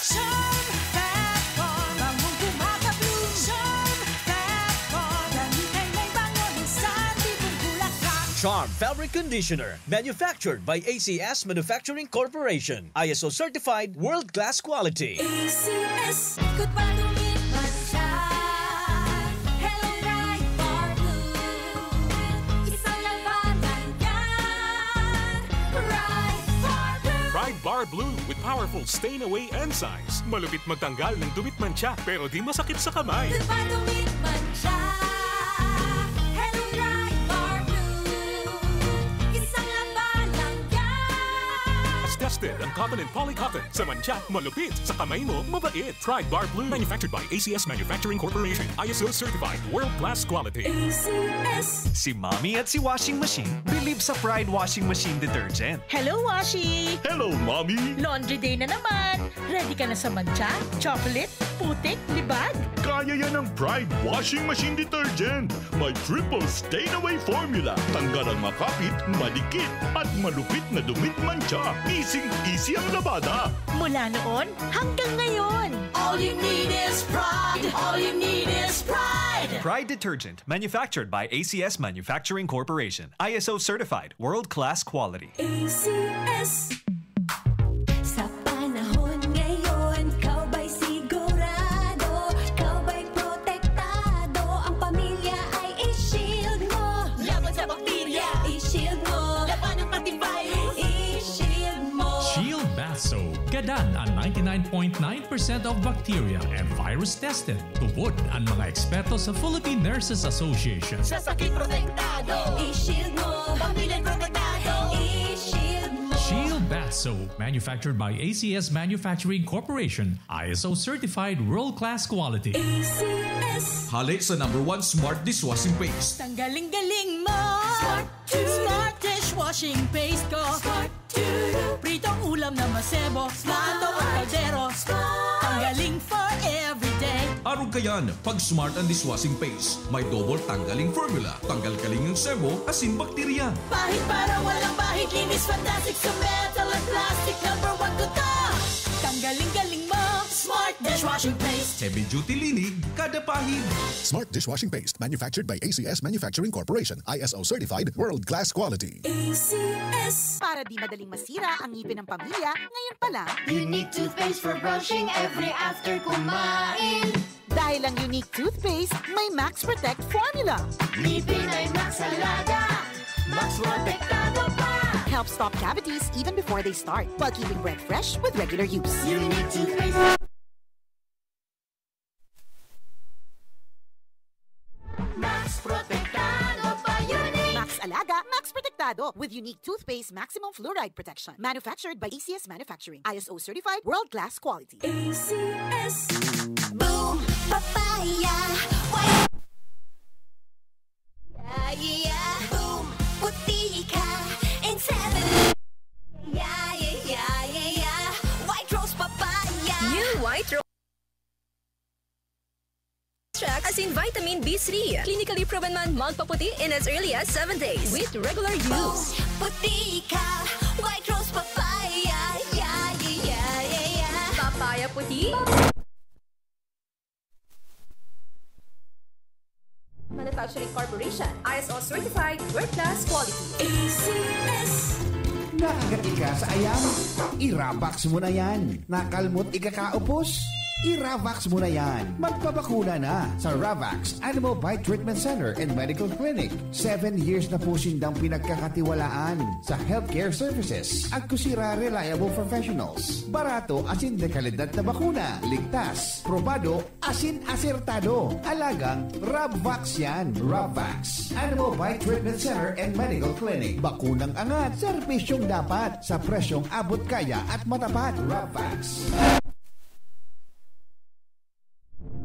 Charm Fat Bar, bangong gumagabloom. Charm Fat Bar, damit ay may bango ng salibong bulaklak. Charm Fabric Conditioner, manufactured by A C S Manufacturing Corporation. I S O certified, world-class quality. A C S, good pa dumit man siya. Hello, Pride Bar Blue. Isang labanan yan. Pride Bar Blue. Pride Bar Blue with powerful stain away enzymes. Malupit magtanggal ng dumit mantsa, pero di masakit sa kamay. Good pa dumit man siya. Hello, Pride Bar Blue. Isang labanan yan. Tested ang cotton and poly cotton. Sa mantsa, malupit. Sa kamay mo, mabait. Pride Bar Blue. Manufactured by A C S Manufacturing Corporation. I S O certified. World class quality. A C S. Si Mommy at si Washing Machine bilib sa Pride Washing Machine Detergent. Hello, Washi! Hello, Mommy! Laundry day na naman! Ready ka na sa mantsa, chocolate, putik, libag? Kaya yan ng Pride Washing Machine Detergent! May triple stain away formula. Tanggal ang makapit, madikit, at malupit na dumit mantsa. Easing-easy ang labada. Mula noon hanggang ngayon. All you need is pride. All you need is pride. Pride detergent, manufactured by A C S Manufacturing Corporation. I S O certified, world-class quality. A C S. Sa panahon ngayon, ikaw ba'y sigurado? Ikaw ba'y protektado? Ang pamilya ay i-shield mo. Laban sa bakterya, i-shield mo. Labanan pati virus, i-shield mo. Shield Bath Soap. Gadan ang ninety-nine point nine percent of bacteria and virus tested. Tubod ang mga eksperto sa Philippine Nurses Association. Sa sakit protektado, i-shield mo. Pamilya protektado, i-shield mo. Shield Bath Soap, manufactured by A C S Manufacturing Corporation, I S O certified world-class quality. A C S. Hali sa number one smart dishwashing paste. Tanggaling-galing mo! Smart, smart dishwashing paste ko. Smart. Pritong ulam na masebo, plato o kaldero. Ang galing for everyday. Arog kayan, pag smart ang dishwashing paste. May double tanggaling formula. Tanggal kaling ang sebo, asin bakterya. Pahid para walang bahid, linis fantastic sa metal at plastic. Number one ko to. Tanggaling galing mo, smart dishwashing paste. Heavy duty linig, kada pahid. Smart dishwashing paste, manufactured by A C S Manufacturing Corporation, I S O certified, world class quality. A C S. Para di madaling masira ang ngipin ng pamilya, ngayon pa lang. Unique toothpaste for brushing every after kumain. Dahil ang Unique Toothpaste may Max Protect Formula. Ngipin ay Max Alaga, Max Protektado pa. Helps stop cavities even before they start, while keeping breath fresh with regular use. Unique Toothpaste. Max Protektado pa, Unique! Max Alaga, Max Protektado with Unique Toothpaste Maximum Fluoride Protection. Manufactured by A C S Manufacturing. I S O certified, world-class quality. A C S. Boom! Papaya! White... Yeah, yeah, yeah. Boom! Puti ka in seven. Yeah, yeah, yeah, yeah, yeah. White Rose Papaya. New White Rose. Extract as in vitamin B three. Clinically proven man magpaputi in as early as seven days with regular use. Puti ka, White Rose Papaya. Yeah, yeah, yeah, yeah, yeah. Papaya puti. Manufacturing Corporation, I S O certified, world-class quality. A C S. Nakagat ika sa ayam? I-Ravax mo na yan. Nakalmot ikakaupos? I-Ravax mo na yan. Magpabakuna na sa Ravax Animal Bite Treatment Center and Medical Clinic. Seven years na po sindang pinagkakatiwalaan sa healthcare services. Agkusira reliable professionals. Barato asin de kalidad na bakuna. Ligtas, probado, asin asertado. Alagang Rabvax yan. Rabvax. Animal Bite Treatment Center and Medical Clinic. Bakunang angat, serbisyong dapat, sa presyong abot kaya at matapat. Rabvax.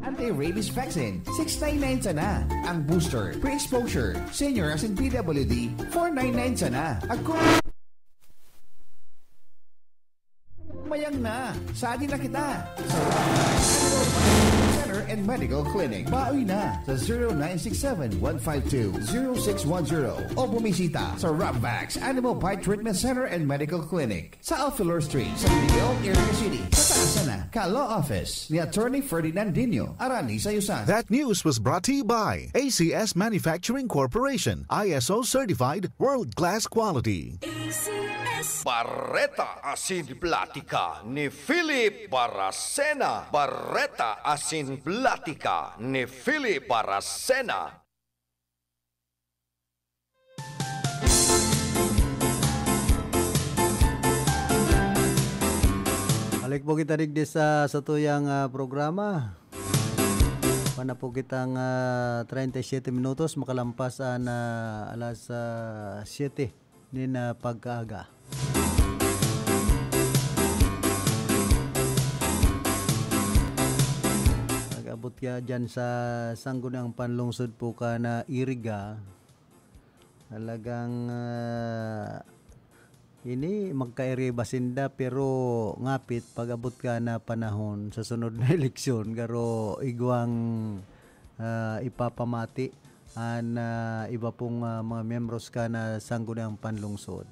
Anti-rabies vaccine, six nine nine sana. Ang booster, pre-exposure, senior asin P W D, four nine nine sana. Agko Mayang na! Sadi na kita! Sa Center and Medical Clinic. Baoy na sa zero nine six seven, one five two, zero six one zero o bumisita sa Rabvax Animal Bite Treatment Center and Medical Clinic sa Alphalor Street, San Miguel, Iriga City, sa Taas na, Ka Law Office ni Attorney Ferdinandinho Arani Sayusan. That news was brought to you by A C S Manufacturing Corporation, I S O certified, world-class quality. A C S. Bareta asin Platika ni Philip Baracena. Bareta asin Platika ni Philip Baracena. Balik po kita digdi sa satuyang, ah, programa. Pana po kitang, ah, treinta y siete minutos makalampas an, ah, alas, ah, siyete nin, ah, pagkaaga. Nag-abot ka dyan sa Sangguniang Panlungsod po ka na Iriga. Talagang, ah, ini magkairiba sinda, pero ngapit pag-abot ka na panahon sa sunod na eleksyon, garo igwang, ah, ipapamati an, ah, iba pong, ah, mga miyembros ka na Sangguniang Panlungsod.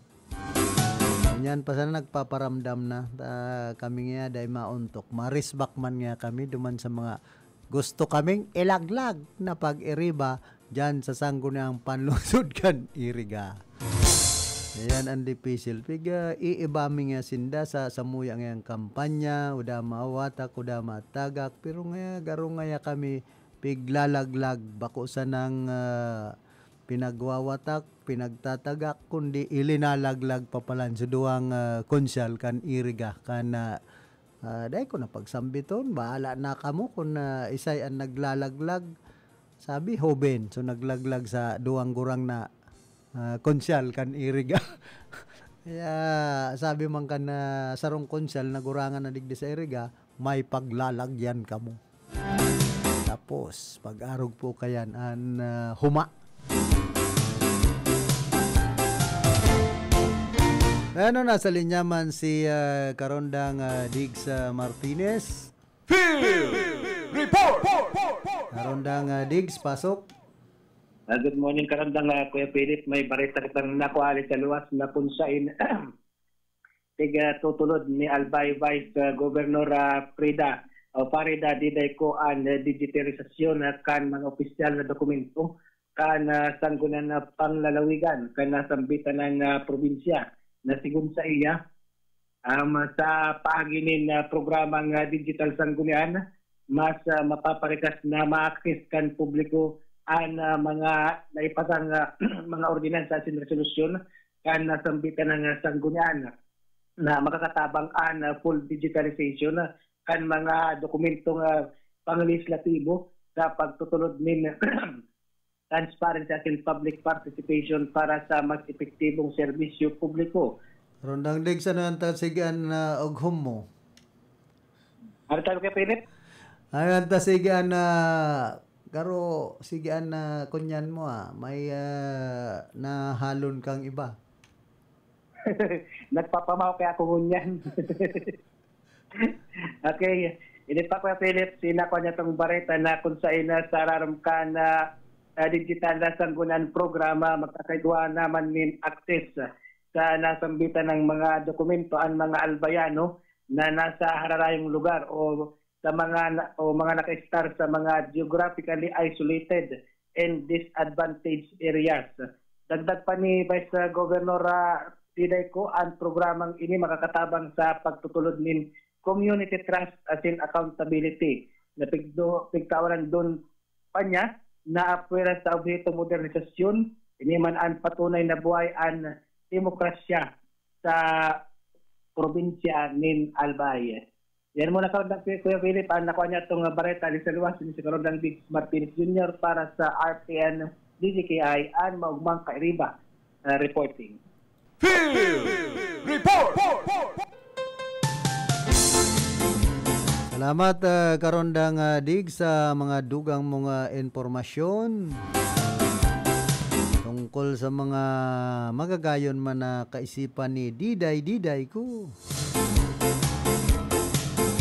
Ngunyan pa sana nagpaparamdam na, ah, kami nga dai maontok. Marisbak man nga kami duman sa mga gusto kaming ilaglag na pag-iriba diyan sa Sangguniang Panlungsod kan Iriga. Ayan ang dipisil. Piga-iiba mi nga sinda sa samuya ngayang kampanya, uda mawatak, uda matagak, pero ngaya, garo ngaya kami piglalaglag, bako sanang, ah, pinagwawatak, pinagtatagak, kundi ilinalaglag pa palan sa duwang, ah, konsyal kan Iriga, kan, ah, ah, dai ko na pagsambiton, bahala na kamo kun, ah, isay an naglalaglag. Sabi, hoben, so naglaglag sa duwang gurang na, ah, konsyal kan Iriga. Kaya sabi man kan, ah, sarong konsyal na gurangan na digdi sa Iriga, "May paglalagyan kamo." Tapos, pag-arog po kayan an, ah, huma. Ano, nasa linya man si, ah, Karondang, ah, Diggs, ah, Martinez. Field Report! Karondang, ah, Diggs, pasok. Ah, good morning, Karondang, ah, Kuya Philip. May bareta kitang nakuha sa luwas na kung sain tig, ah, tutulod ni Albay Vice, ah, Governor, ah, Frida o Farida Diday ko an, ah, digitalisasyon, ah, kan mga opisyal na dokumento kan, ah, Sangguniang, ah, Panglalawigan kan nasambitan na, ah, probinsya na sigon sa iya, um, sa paagi nin, ah, programang, ah, Digital Sanggunian, mas, ah, mapaparikas na ma-access kan publiko an, ah, mga naipasang, ah, mga ordinansa asin resolusyon kan nasambitan na, ah, Sanggunian na makakatabang an, ah, full digitalization kan mga dokumentong, ah, panglehislatibo sa pagtutulod nin transparency asin public participation para sa mas epektibong serbisyo publiko. Rondang Diggs, ano an ta sige an, ah, oghom mo? Ano tayo kay Philip? Ano an ta sige an, ah, garo, sige an, ah, kunyan mo, ah, may, ah, nahalon kang iba. Nagpapamaw kaya ako ngunyan. Okay. Ini pa, Kuya Philip, sinako niya tong bareta na kung sa ina sa rarom ka na, ah, digital na sanggunan programa, magkakaigwa naman nin access sa nasambitan ng mga dokumento ang mga albayano na nasa hararayong lugar o sa mga na, o mga naka-star sa mga geographically isolated and disadvantaged areas. Dagdag pa ni Vice Governor, ah, Diday Co, ang programang ini makakatabang sa pagtutulod nin community trust asin accountability na pigdo-, pigtawanan dun pa niya na apwera sa obheto modernisasyon, ini man an patunay na buhay an demokrasya sa probinsya nin Albay. Yan muna, Karondang Pi-, Kuya Philip, ang nakuha niya itong, ah, bareta ni sa luwas ni si Karondang Diggs Martinez Junior para sa R T N D J K I, an Maugmang Kairiba, ah, reporting. Field Report! Salamat, ah, Karondang, ah, Dig, sa mga dugang mong, ah, impormasyon tungkol sa mga magagayon man na kaisipan ni Diday, Diday Co.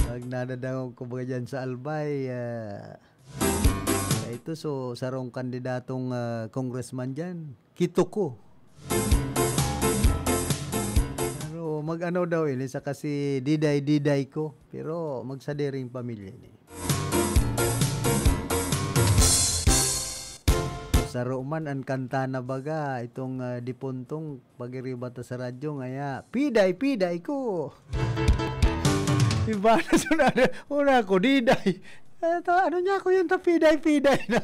Pag nadadangog ko baga dyan sa Albay, ah, ito, so, sarong kandidatong, ah, congressman dyan, Kituko. Pero mag-ano daw ini, saka si Diday, Diday Co. Pero magsadiring pamilya ini. Saro man an kanta na baga, itong, ah, dipuntong pag-iriba ta sa radyo, ngaya, "Piday, Piday ko!" Iba na sunod. Una ko, "Diday." Eto, ano niya ko yun, ta Piday, Piday na.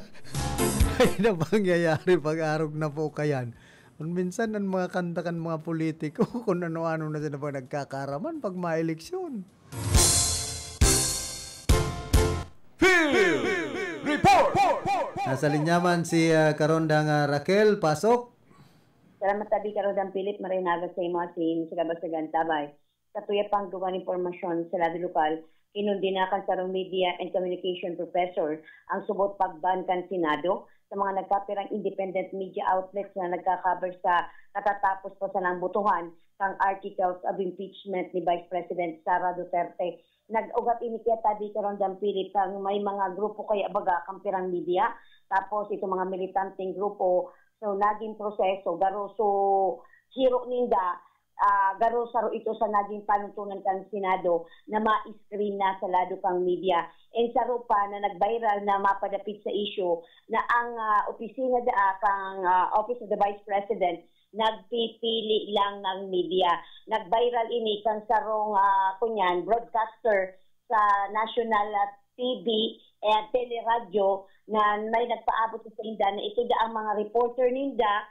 Ay, na pangyayari pag-arog na po kayan. Kung minsan, ang mga kanta kan mga politiko, kung ano-ano na sila pag nagkakaraman, pag maeleksyon. Field Report! Nasa linya man si, ah, Karondang, ah, Raquel. Pasok. Salamat tabi, Karondang Philip. Maray na aga sa imo asin sa kabasagan tabay. Sa tuya pang dugang impormasyon sa lado lokal, kinundina kan sarong media and communication professor ang subot pag-ban kan Senado sa mga nagkapirang independent media outlets na nagka-cover sa katatapos pa sanang botohan kang articles of impeachment ni Vice President Sara Duterte. Nag-ugat ini kaya tabi, Karondang Philip, kang may mga grupo kaya baga kang pirang media, tapos itong mga militanteng grupo, so naging proseso, garo, so hiro ninda, ah, garo saro ito sa naging panuntunan kan Senado na ma-screen na sa lado kang media. And saro pa na nag-viral na mapadapit sa issue na ang, ah, opisina daa kang, ah, Office of the Vice President nagpipili lang ng media. Nag-viral ini kan sarong, ah, kunyan, broadcaster sa national, ah, T V, eh, teleradyo na may nagpaabot sa inda na ito daa ang mga reporter ninda,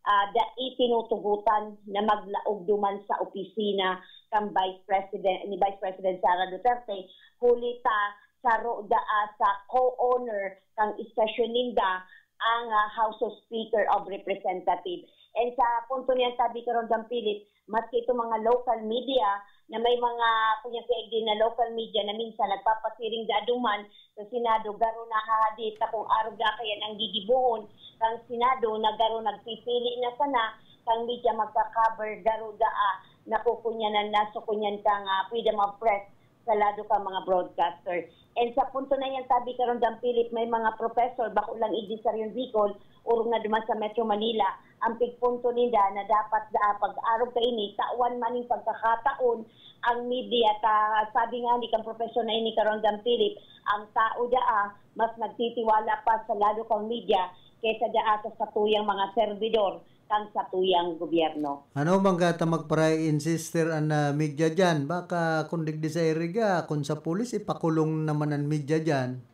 ah, dai tinutugutan na maglaog duman sa opisina kan Vice President, ni Vice President Sara Duterte, huli ta saro daa sa co-owner kan istasyon ninda ang, ah, House of Speaker of Representative. And sa punto niyan, tabi, Karondang Philip, maski itong mga local media na may mga, kunyari, din na local media na minsan nagpapasiring daa duman sa Senado, garo nahahadit na kung arog na kayan ang gigibohon kang Senado na garo nagpipili na sana kang media magka-cover, garo daa nakukunyanan na, so kunyan kang, ah, freedom of press sa lado ka mga broadcaster. And sa punto na yan, tabi, Karondang Philip, may mga professor, bako lang igdi sa Region Bicol, orog na duman sa Metro Manila, ang pigpunto ninda na dapat daa pag-arog kaini, tawan man ning pagkakataon ang media. Ta, sabi nga ni kang professor na ini, Karondang Philip, ang tao daa mas nagtitiwala pa sa lado kang media kaysa daa sa satuyang mga servidor kan satuyang gobyerno. Ano man gata magpara-insister an, ah, media diyan? Baka kung digdi sa iriga, kung sa pulis, ipakulong naman an media diyan.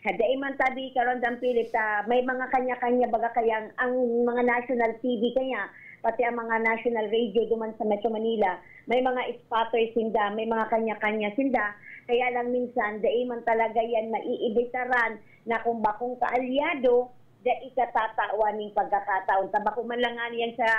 Dai man tabi, Karondang Philip, ta may mga kanya-kanya baga kayang ang mga national T V kaya, pati ang mga national radio duman sa Metro Manila, may mga spotters sinda, may mga kanya-kanya sinda. Kaya lang minsan, dai man talaga yan maiibitaran na kung bakong kaalyado, dai katatawan ning pagkakataon. Ta bako man lang ngani yan sa,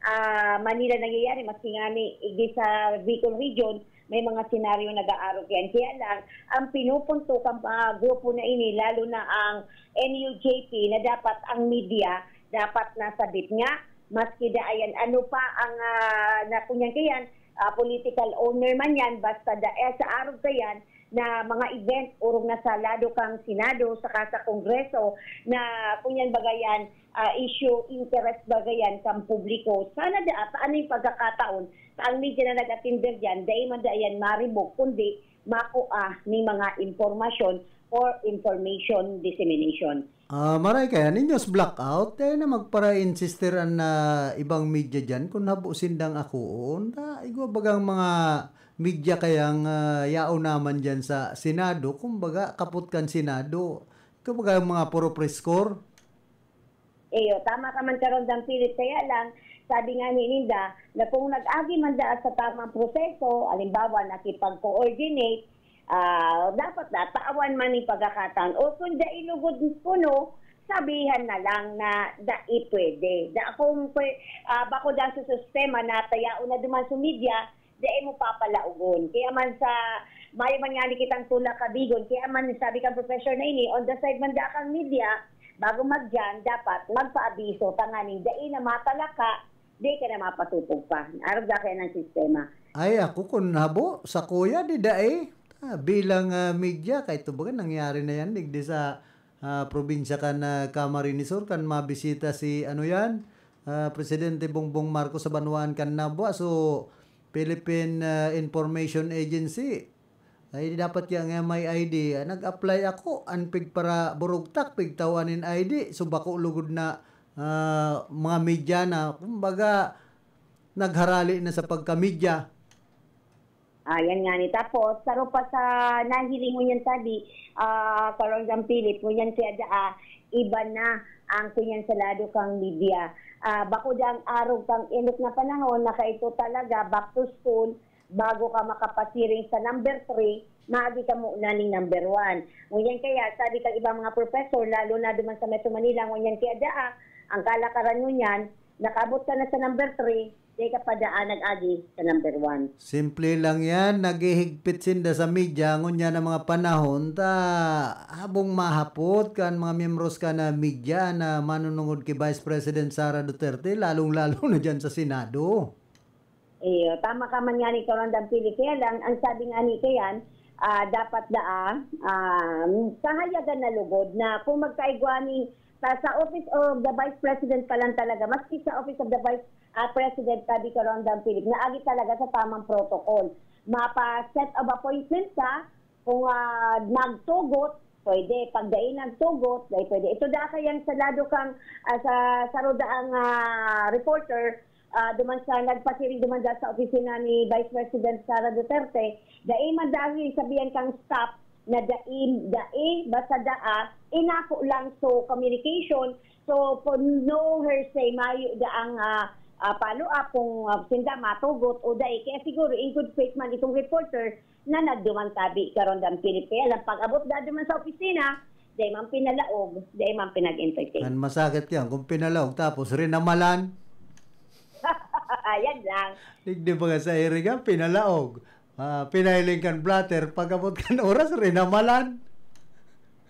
ah, Manila nangyayari, maski ngani igdi sa Bicol Region, may mga senaryo nag-aarog yan. Kaya lang, ang pinupunto kang mga grupo na ini, lalo na ang N U J P, na dapat ang media, dapat nasa bit nga, maski da ayan, ano pa ang, ah, na kunyan kayan, ah, political owner man yan, basta da, eh, sa arog kayan, na mga event, orog na sa lado kang Senado, saka sa Kongreso, na kunyan bagayan, ah, issue, interest bagayan kang publiko. Sana da, paano yung pagkakataon? Sa ang media na nag-attender dyan, dai man da yan maribok, kundi makua ni mga impormasyon for information dissemination. Ah, maray kaya ninyos blackout, kaya na magpara-insister an, ah, ibang media diyan kun habo sindang akoon. Ta, igwa bagang mga media kayang, ah, yaon naman diyan sa Senado, kumbaga, kapot kan Senado. Kumbaga, mga puro press corps. Iyo, tama ka man, Karondang Philip. Kaya lang, sabi nga ni Linda, na kung nag-agi man daa sa tamang proseso, halimbawa, nakipag-coordinate, ah, dapat na tawan man ning pagkakataon. O kung dai lugod kuno, sabihan na lang na dai pwede. Da, kung pwe-, ah, bako dan sa sistema na tayaon na duman sa media, dai mo papalaogon. Kaya man sa, mayo man nga ni kitang tulak kabigon, kaya man sabi kang professor na ini, on the side man da kang media, bago magdiyan, dapat magpaabiso, tanganing dai na matalaka, di ka na mapasupog pa. Arog da kaya ng sistema. Ay, ako kun habo, sa kuya, di dai. Ah, bilang, ah, media, kahit baga nangyari na yan, digdi sa, ah, probinsya kan, ah, Camarines Sur, kan mabisita si, ano yan, ah, Presidente Bongbong Marcos sa banwaan kan Nabua. So, Philippine, ah, Information Agency, ay, dapat kaya nga may I D. Ah, nag-apply ako, an pigparaburugtak, pigtawan nin I D. So, bako lugod na, ah, mga media na, kumbaga, nagharali na sa pagka-media. Ah, yan nga ni. Tapos, saro pa sa nahiling mo niyan, sabi, ah, Karondang Philip, ngunyan kaya daa, iba na ang kunyan sa lado kang media. Ah, bako da ang arog kang inot na panahon na kaito talaga, back to school, bago ka makapasiring sa number three, maagi ka muna ning number one. Ngunyan kaya, sabi kang ibang mga professor, lalo na duman sa Metro Manila, ngunyan kaya daa, ang kalakaran ngunyan, nakaabot ka na sa number three, di ka pa daan nag-agi sa number one. Simple lang yan, naghihigpit sinda sa media, ngunyan ang mga panahon, ta habong mahapot kan mga miyembros ka na media na manunungod kay Vice President Sara Duterte, lalong-lalo na dyan sa Senado. Iyo, tama ka man nga ni Karondang Philip. Kaya lang, ang sabi nga ni Kayan, ah, dapat daa, ah, kahayagan na lugod na kung magkaigwa ni, sa, sa Office of the Vice President pa lang talaga, maski sa Office of the Vice, ah, President, sabi Karondang Philip, naagi talaga sa tamang protocol. Mapa-set of appointment ka, kung, ah, nagtugot, pwede. Pag dai nagtugot, dai pwede. Ito da kayang sa lado kang, ah, sa, sa roda ang, ah, reporter, ah, duman sa nagpasiring duman da sa opisina ni Vice President Sara Duterte, dai man dahil sabihan kang stop na dai, dai, basta daa, inako lang. So, communication. So, for no hearsay, mayo da ang, ah, ah, follow-up kung, ah, sinda matugot o dai. Kaya siguro, in good faith man itong reporter, na nagduman tabi karon dan Philip. Kaya lang, pag-abot da duman sa opisina, dai man pinalaog, dai man pinag-entertain. An masakit yan, kung pinalaog tapos rinamalan. Ayan lang. Digdi ba nga sa iri nga, pinalaog. Ah, pinahiling kan blotter, pag-abot kan oras, rinamalan.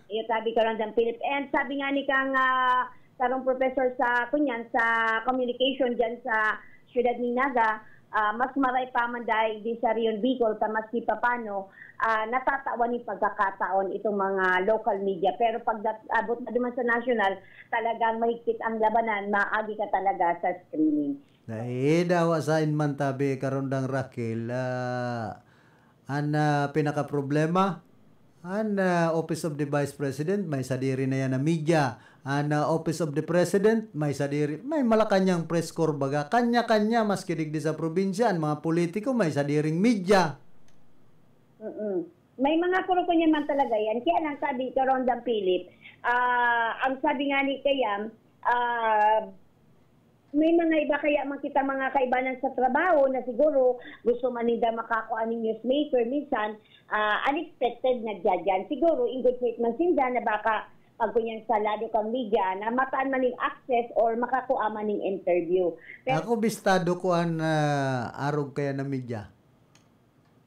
Iyo, sabi karon dan Philip. And sabi nga ni kang, ah, sarong professor sa, kunyan, sa communication dyan sa siyudad ni Naga, ah, mas maray pa man dahil di sa Rion Bicol, ta maski papano, ah, natatawan ni pagkakataon itong mga local media. Pero pag dat-, abot na duman sa national, talagang mahigpit ang labanan, maagi ka talaga sa screening. Dai, dawa sain man tabi, karondang Raquel, ah, an, ah, pinakaproblema, an, ah, Office of the Vice President, may sadiri na yan na media. An, ah, Office of the President, may sadiri, may Malacañang press corps baga. Kanya-kanya, maski digdi sa probinsya, an mga politiko, may sadiring media. Mm-mm. May mga kurukunyan man talaga yan. Kaya lang sabi, karondang Philip, ah, ang sabi nga ni Kayam, ah, may mga iba kaya man kita mga kaibanan sa trabaho na siguro gusto man ninda makakua ning newsmaker. Minsan, ah, unexpected nagdadyan. Siguro, in good faith man sinda na baka pag kunyan sa lado kang media, na mataan man ning access or makakua man ning interview. Pero ako bistado ko an, ah, arog kaya na media.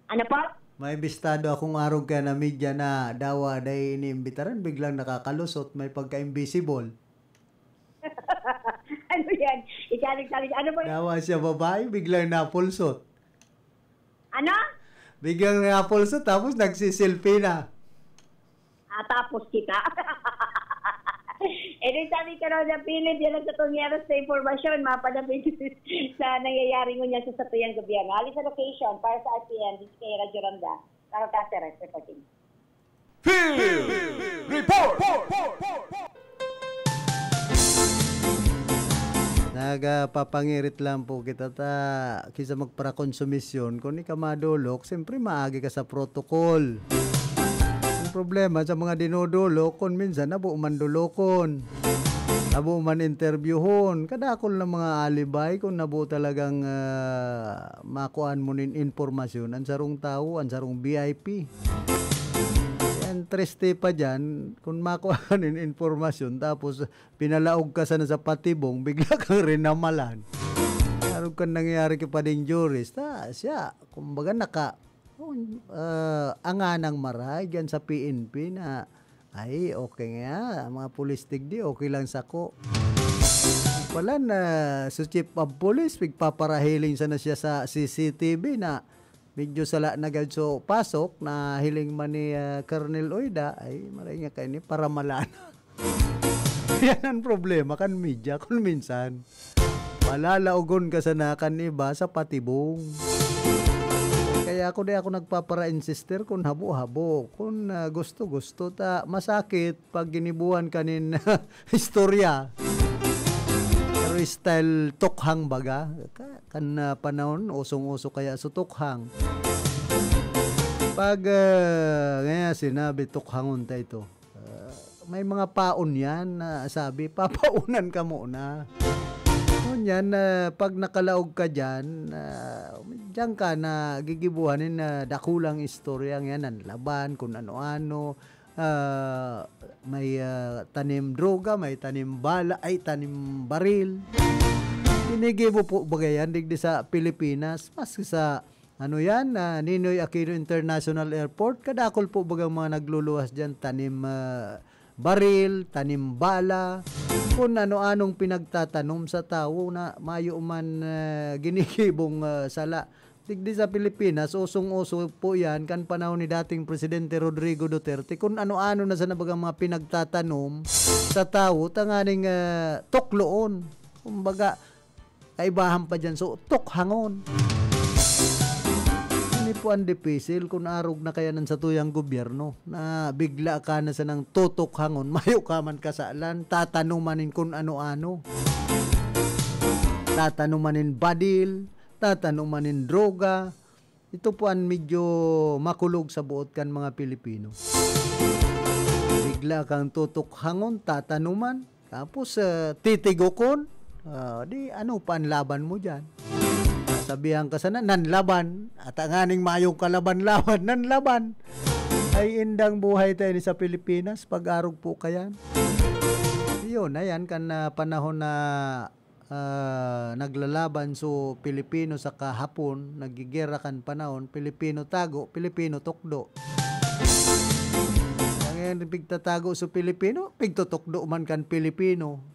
Ano po? May bistado akong arog kaya na media na dawa dai iniimbitaran, biglang nakakalusot, may pagka-invisible. Ano yan? I-challenge, challenge. Ano po? Dawa siya babae, biglang napulsot. Ano? Biglang napulsot, tapos nagsiselfie na. Ah, tapos kita. E di sabi ko raw na, Philip, yan ang satong meron sa impormasyon, mapadapit sa nangyayari ngunyan sa satuyang gobyerno. Alis sa location, para sa R T N, this is kay Radyo Ronda. Caro Caceres, reporting. Field Report! Nagpapangirit lang po kita ta kisa magparakonsumisyon, kun ika madolok, siyempre maagi ka sa protocol. Ang problema sa mga dinodolok, kun minsan nabo man dolokon, nabo man interbyuhon, kadakol na mga alibay kun nabo talagang, ah, makuan mo nin impormasyon an sarong tawo, an sarong V I P. Ang triste pa diyan, kun makuha ka nin impormasyon tapos pinalaog ka sana sa patibong, bigla kang rinamalan. Arog kan nangyayari ki Pading Joris, ta siya, kumbaga naka, ah, anganang marahay diyan sa P N P na, "Ay, okay nga, mga pulis digdi, okay lang sako." Pala na, si Chief of Police, pigpaparahiling sana siya sa C C T V na medyo sala na gad so pasok, nahiling man ni, ah, Colonel Oyda, ay, maray nga kaini, paramalan. Yan ang problema kan media kun minsan. Palalaogon ka sana kan iba sa patibong. Kaya ako, di ako nagpapara-insister kun habo-habo. Kun, ah, gusto-gusto, ta masakit pag ginibuhan ka nin istorya. Pero style tukhang baga. Ka-, kan, ah, panahon, usong-uso kaya so tukhang. Pag, ah, ngaya sinabi, tukhangon ta ito. Ah, may mga paon yan na sabi, "Papaunan ka muna." Ngunyan, ah, pag nakalaog ka dyan, ah, diyan ka na gigibuhan nin, ah, dakulang istorya. Yan, nanlaban, kung ano-ano. Ah, may, ah, tanim droga, may tanim bala, ay, tanim baril. Ginigibo po bagay yan, digdi sa Pilipinas, maski sa, ano yan, ah, Ninoy Aquino International Airport, kadakol po bagang mga nagluluwas dyan, tanim, ah, baril, tanim bala, kung ano-anong pinagtatanom sa tawo na mayo man, ah, ginigibong, ah, sala. Digdi sa Pilipinas, usong-uso po yan kan panahon ni dating Presidente Rodrigo Duterte, kung ano-ano na sana bagang mga pinagtatanom sa tawo, tanganing, ah, tukloon. Kumbaga, kaibahan pa dyan, so, tukhangon. Ini po ang dipisil kung arog na kaya nan satuyang gobyerno na bigla ka na sanang tutukhangon, mayo ka man kasalan, tatanuman nin kun ano-ano. Tatanuman nin badil, tatanuman nin droga. Ito po ang medyo makulog sa buot kan mga Pilipino. Bigla kang tutukhangon, tatanuman, tapos, ah, titigokon. Ah, di ano pa ang laban mo diyan? Sabihan ka sana, nanlaban. At ang aning mayong kalaban-laban, nanlaban. Ay, indang buhay tayo ni sa Pilipinas, pag-arog po kayan. Yun, ayan, kan, ah, panahon na, ah, naglalaban so Pilipino saka Hapon, naggigera kan panahon, Pilipino tago, Pilipino tukdo. Ngayon, pigtatago so Pilipino, pigtutukdo man kan Pilipino.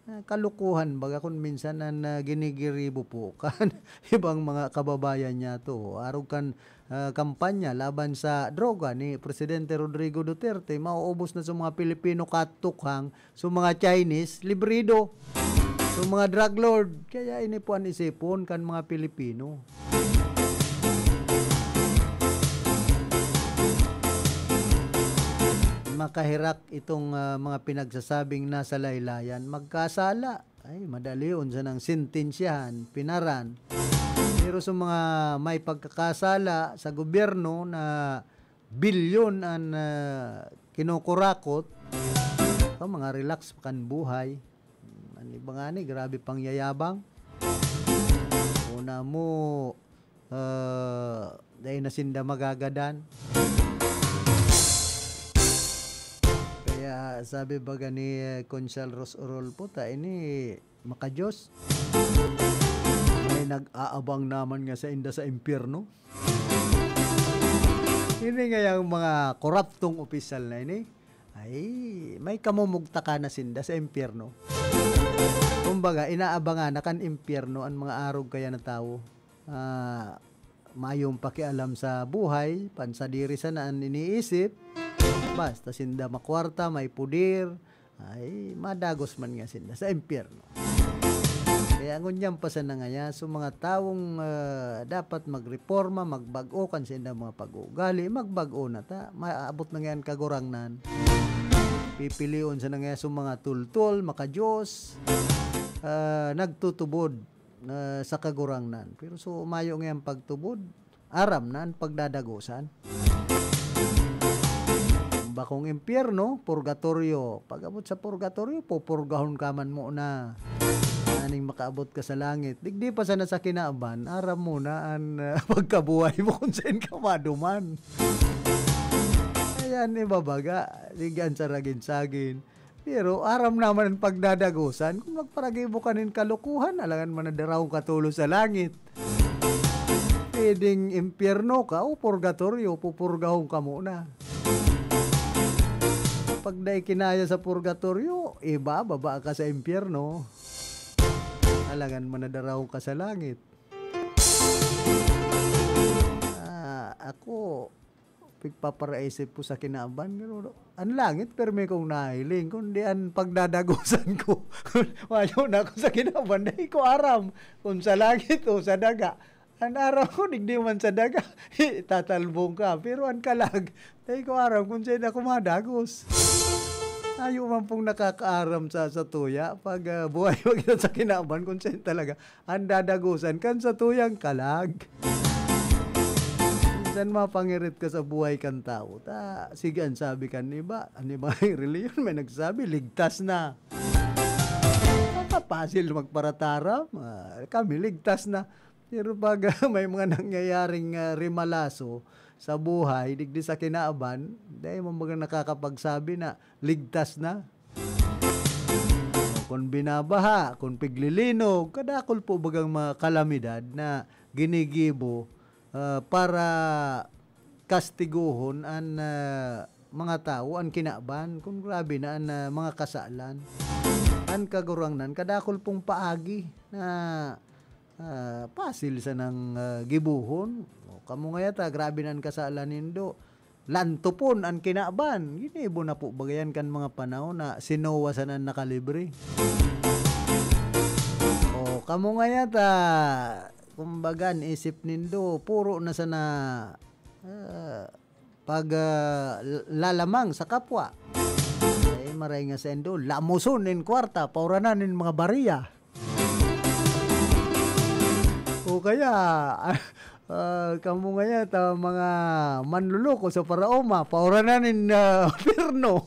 Ah, kalukuhan baga kun minsan an, ah, ginigiribo po kan ibang mga kababayan niya to. Arog kan, ah, kampanya laban sa droga ni Presidente Rodrigo Duterte, mauubos na sa mga Pilipino katukhang, sa mga Chinese, librido, sa mga drug lord. Kaya ini po an isipon kan mga Pilipino. Makahirak itong, ah, mga pinagsasabing nasa laylayan, magkasala. Ay, madali yun sanang sentensyahan, pinaran. Pero sa mga may pagkakasala sa gobyerno na bilyon an, ah, kinukurakot, ito, mga relax pa kan buhay. An iba ngani, grabe pangyayabang. Una mo, ah, dai na sinda magagadan. Kaya sabi baga ni, eh, Konsehal Ros Orolfo, ta ini maka-Diyos. May nag-aabang naman nga sainda sa impyerno. Ini ngayang mga koraptong opisyal na ini, ay, may kamumugtakan na sinda sa impyerno. Kumbaga, inaabangan na kan impyerno an mga arog kaya na tawo. Ah, mayong pakialam sa buhay, pansadiri sana an iniisip. Basta sinda makwarta, may puder, ay, madagos man nga sinda sa impyerno. Kaya ngunyan pa sana ngaya, so mga tawong, ah, dapat magreporma, magbag-o kan saindang mga pag-uugali, magbag-o na ta. Maabot na ngayan kagurangnan. Pipilion sana ngaya so mga tultol, maka-Diyos, ah, nagtutubod, ah, sa kagurangnan. Pero so mayo ngayan pagtubod, aram na an pagdadagosan. Bakong impyerno, purgatoryo. Pag-abot sa purgatoryo, pupurgahon ka man muna. Aning makaabot ka sa langit. Digdi pa sana sa kinaban, aram mo na an, ah, pagkabuhay mo kung saan ka maduman. Ayan, ibabaga. Sige, an saragin-sagin. Pero aram naman an pagdadagosan, kung magparagibo ka nin kalokohan, alangan man na darahon ka tolos sa langit. Pwedeng impyerno ka o purgatoryo, pupurgahon ka muna. Pag dai kinaya sa purgatoryo, ibababa ka sa impyerno. Alangan man na darahon ka sa langit. Ah, ako, pigpaparaisip ko sa kinaban, pero an langit, pirmi kong nahiling, kundi an pagdadagosan ko. Mayo na ako sa kinaban, dai ko aram kung sa langit o sa daga. An aram ko, digdi man sa daga, tatalbong ka. Pero an kalag, dai ko aram kung saan ako madagos. Tayo man pong nakakaaram sa, sa tuya, pag, ah, buhay pa kita sa kinaban, kung saan talaga. An dadagosan kan sa tuyang kalag. Minsan mapangirit ka sa buhay kan tawo. Ta, sige, an sabi kan iba, an iba reliyon, may nagsabi, "Ligtas na." Pasil magparataram, ah, kami ligtas na. Pero pag, ah, may mga nangyayaring, ah, rimalaso sa buhay, digdi sa kinaban, dai man baga nakakapagsabi na ligtas na. Kun binabaha, kun piglilinog, kadakul po bagang mga kalamidad na ginigibo, ah, para kastiguhon an, ah, mga tawo, an kinaban, kun grabe na an, ah, mga kasalan. An Kagurangnan, kadakul pong paagi na, ah, pasil sanang, ah, gibohon. O, kamo ngaya ta, grabe na an kasalan nindo. Lantopon an kinaban. Ginibo na po baga yan kan mga panahon na si Noah sana an nakalibre. O, kamo ngaya ta, kumbaga, an isip nindo, puro na sana, ah, pag, ah, l-, lalamang sa kapwa. Ay, maray nga saindo, lamoson nin kwarta, pauranan nin mga bariya. O kaya, ah, kamo ngaya ta mga manloloko sa paraoma, pauranan nin, ah, perno.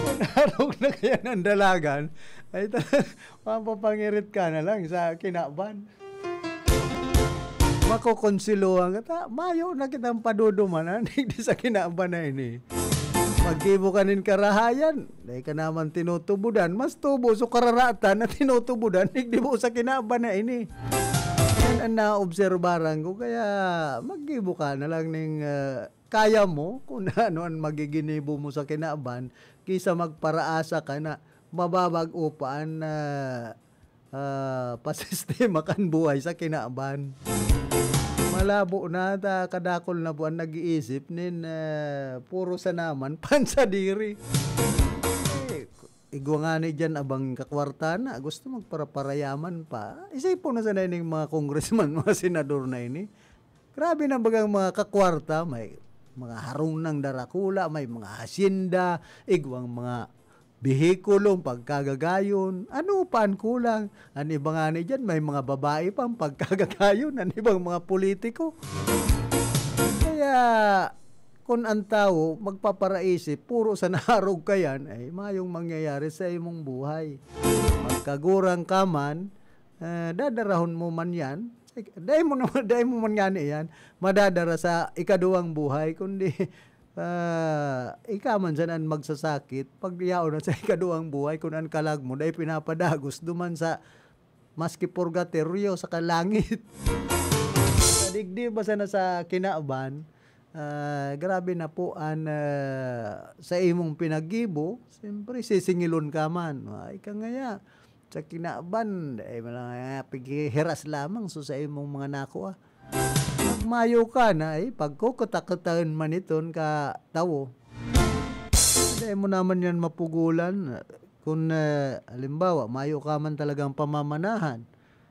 Kun arog na kaya ng dalagan, ay ta-, mapapangirit ka na lang sa kinaban. Makokonsilohan ka ta, mayo na kitang padudumanan, digdi sa kinaban na ini. Maggibo ka nin karahayan, dai ka naman tinutubudan, mas tubo so kararatan na tinutubudan, digdi mo sa kinaban na ini. Yan ang naobserbaran ko, kaya maggibo ka na lang ning, ah, kaya mo, kung ano ang magiginibo mo sa kinaban, kaysa magparaasa ka na mababag-o pa an, ah, ah, pasistema kan buhay sa kinaban. Malabo na ta, kadakul na buwan nag-iisip nin, ah, puro sa naman pansadiri. Eh, igwa ngani diyan abang kakwarta na, gusto magparaparayaman pa. Isipon na sana ining mga congressman, mga senador na ini. Grabe na bagang mga kakwarta, may mga harong ng darakula, may mga hasyenda, igwang mga behikulo, pagkagagayon. Ano pa an kulang? An iba ngani diyan, may mga babae pa ang pagkagagayon, an ibang mga politiko. Kaya, kun an tawo magpaparaisip, puro sa naharog ka yan, ay mayong mangyayari sa imong buhay. Magkagurang ka man, eh, dadarahon mo man yan. Dai mo naman, dai mo man ngani yan madadara sa ikaduwang buhay, kundi, ah, ika man sana an magsasakit pag yaon na sa ikaduwang buhay, kun an kalag mo dai pinapadagos duman sa maski purgatoryo saka langit. Sa digdi ba sana sa kinaban, ah, grabe na po an, ah, sa imong pinaggibo, siyempre sisingilon ka man. Ay ka ngaya, sa kinaban, dai man lang, ah, pighihiras lamang so sa imong mga nakua. Pag mayo ka na, eh, pagkukuta-kutaon man iton ka tawo. Dai mo naman yan mapugulan. Kung, ah, halimbawa, mayo ka man talagang pamamanahan,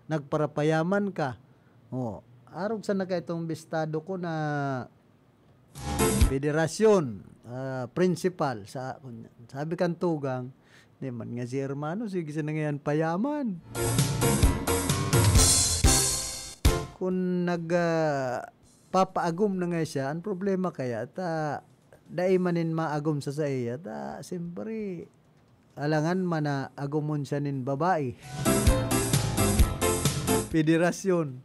nagparapayaman ka, oh, arog sana kaitong bistado ko na federasyon, ah, principal sa, sabi kan tugang, "Di man nga si hermano, sige sana ngayan payaman." Kung nag, ah, papaagom na nga siya, ang problema kaya, ta, dai man nin maagom sa saiya, ta, siyempre, alangan man na agomon siya nin babae. Federasyon.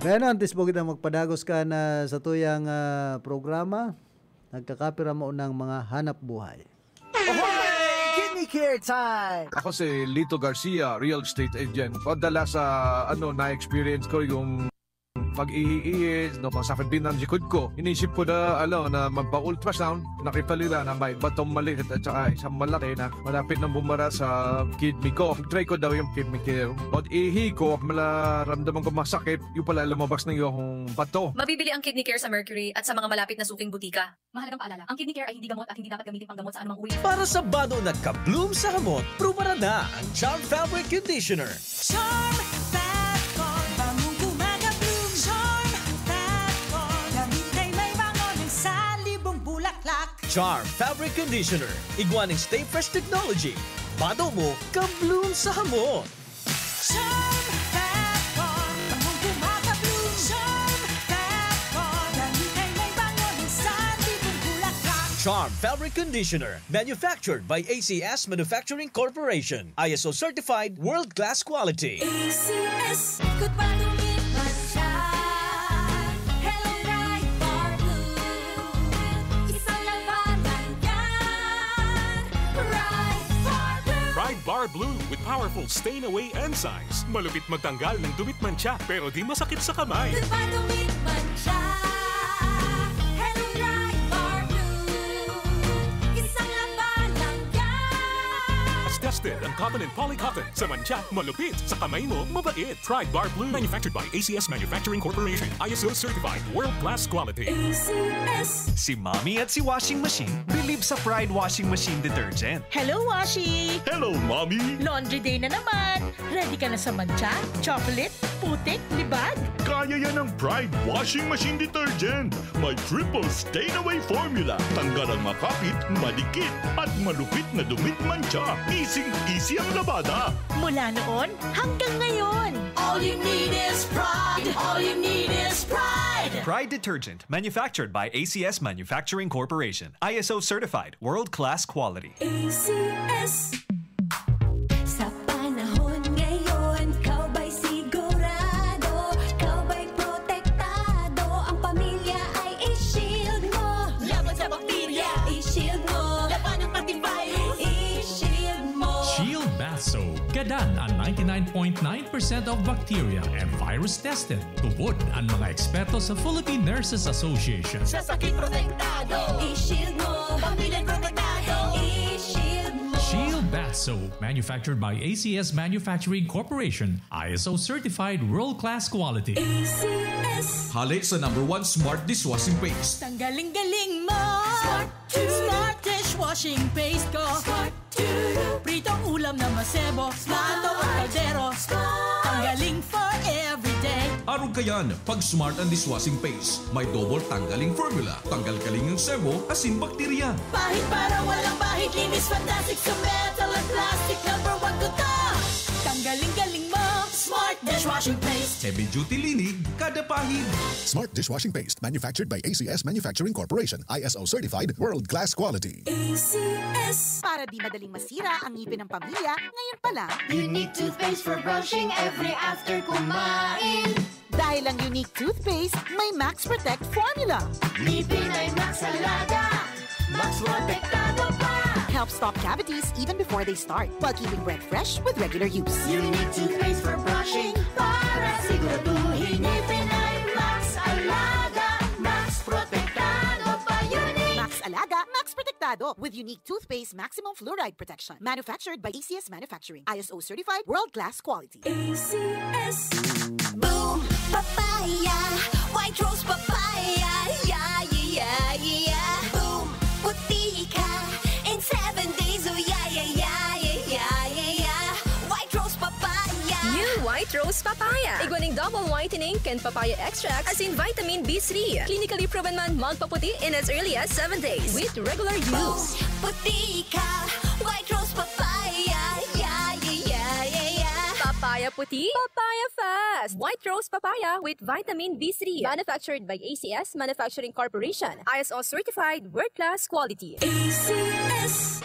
Kaya na, antes po kita magpadagos ka na sa tuyang, ah, programa, nagkakapira mo ng mga hanap buhay. Ahoy! Kidney Care Time! Ako si Lito Garcia, real estate agent. Padala sa, ano, na-experience ko yung pag-ihi-ihi, no, masakit din ang likod ko. Inisip ko na, ano, na magpa-ultrasound. Nakita nila na may batong maliit at saka isang malaki na malapit nang bumara sa kidney ko. Try ko daw yung Kidney Care. Pag-ihi ko, malaramdaman ko masakit, yung pala lumabas na yung bato. Mabibili ang Kidney Care sa Mercury at sa mga malapit na suking butika. Mahalagang paalala, ang Kidney Care ay hindi gamot at hindi dapat gamitin panggamot sa anumang uri. Para sa bado na ka-bloom sa hamot, prubaran na ang Charm Fabric Conditioner. Charm Fat Con, bangong gumagabloom. Charm Fat Con, damit ay may bango ng salibong bulaklak. Charm Fabric Conditioner, igwa ning Stay Fresh Technology. Bado mo, ka-bloom sa hamot. Charm Fat Con, bangong gumagabloom. Charm Fat Con, damit ay may bango ng salibong bulaklak. Charm Fabric Conditioner, manufactured by A C S Manufacturing Corporation. I S O certified, world-class quality. A C S, good pa dumit man siya. Hello, Pride Bar Blue. Isang labanan yan. Pride Bar Blue. Pride Bar Blue with powerful stain away enzymes. Malupit magtanggal ng dumit mantsa, pero di masakit sa kamay. Good pa dumit man siya. Hello, Pride Bar Blue. Isang labanan yan. Tested ang cotton and poly cotton. Sa mantsa, malupit. Sa kamay mo, mabait. Pride Bar Blue. Manufactured by A C S Manufacturing Corporation. I S O certified. World class quality. A C S. Si Mommy at si Washing Machine believe sa Pride Washing Machine Detergent. Hello, Washi! Hello, Mommy! Laundry day na naman! Ready ka na sa mantsa, chocolate, putik, libag? Kaya yan ng Pride Washing Machine Detergent. May triple stain away formula. Tanggal ang makapit, madikit, at malupit na dumit mantsa. Easing-easy ang labada. Mula noon hanggang ngayon. All you need is Pride. All you need is Pride. Pride Detergent, manufactured by A C S Manufacturing Corporation. I S O certified, world-class quality. A C S. Sa panahon ngayon, ikaw ba'y sigurado? Ikaw ba'y protektado? Ang pamilya ay i-shield mo. Laban sa bakterya, i-shield mo. Labanan pati virus, i-shield mo. Shield Bath Soap. Gadan ang ninety-nine point nine percent of bacteria and virus tested. Tubod ang mga eksperto sa Philippine Nurses Association. Sa sakit protektado, i-shield mo. Pamilya protektado, i-shield mo. Shield Bath Soap, manufactured by A C S Manufacturing Corporation, I S O certified world-class quality. A C S. Hale sa number one smart dishwashing paste. Tanggaling-galing mo. Smart. Smart dishwashing paste ko. Smart. Pritong ulam na masebo. Smart. Bato o kaldero. Smart. Tanggaling for everyday. Arog kayan, pag Smart ang dishwashing paste. May double tanggaling formula. Tanggal kaling ang sebo, asin bakterya. Pahid para walang bahid. Linis fantastic sa metal at plastic. Number one ko to. Tanggaling-galing mo. Smart dishwashing paste. Heavy duty linig, kada pahid. Smart dishwashing paste. Manufactured by A C S Manufacturing Corporation. I S O certified, world-class quality. A C S. Para di madaling masira ang ngipin ng pamilya, ngayon pa lang. Unique toothpaste for brushing every after kumain. Dahil ang Unique toothpaste, may Max Protect formula. Ngipin ay Max Alaga, Max Protektado pa. Help stop cavities even before they start, while keeping breath fresh with regular use. Unique toothpaste for brushing para siguraduhin ngipin ay Max Alaga, Max Protektado pa. Unique. Max Alaga, Max Protektado with Unique Toothpaste Maximum Fluoride Protection. Manufactured by A C S Manufacturing. I S O certified, world-class quality. A C S. Boom Papaya, White Rose Papaya, yeah, yeah, yeah, yeah. Boom, puti ka in seven days, oh yeah, yeah, yeah, Rose papaya. Igwa nin double whitening kan papaya extract asin vitamin B three. Clinically proven man magpaputi in as early as seven days with regular use. Puti ka, White Rose Papaya. Yeah, yeah, yeah, yeah, yeah. Papaya puti, papaya fast. White Rose Papaya with vitamin B three. Manufactured by A C S Manufacturing Corporation. I S O certified, world-class quality. A C S.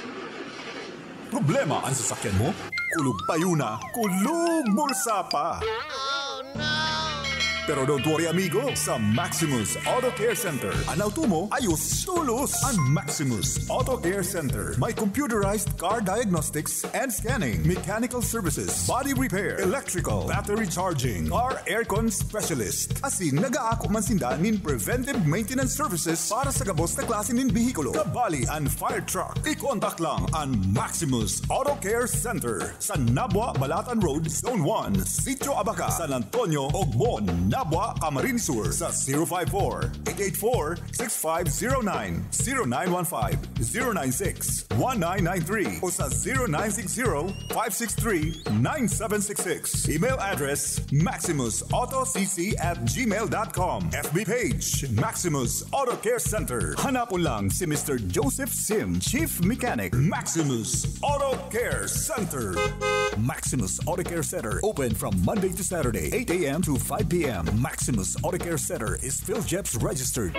Problema an sasakyan mo? Kulog payo na, kulog bulsa pa! Pero don't worry, amigo. Sa Maximus Auto Care Center, an auto mo, ayos tolos. An Maximus Auto Care Center may computerized car diagnostics and scanning, mechanical services, body repair, electrical, battery charging, car aircon specialist. Asin nag-aako man sinda nin preventive maintenance services para sa gabos na klase nin behikulo, kabali an fire truck. I-contact lang an Maximus Auto Care Center sa Nabua, Balatan Road, Zone one, Sitio Abaca, San Antonio, Ogmon, Nabua, Camarines Sur, sa zero five four, eight eight four, six five zero nine, zero nine one five, zero nine six, one nine nine three o sa zero nine six zero, five six three, nine seven six six. Email address, maximus auto c c at gmail dot com. F B page, Maximus Auto Care Center. Hanapon lang si Mister Joseph Sim, Chief Mechanic, Maximus Auto Care Center. Maximus Auto Care Center, open from Monday to Saturday, eight a m to five p m. Maximus Auto Care Center is PhilGEPS registered.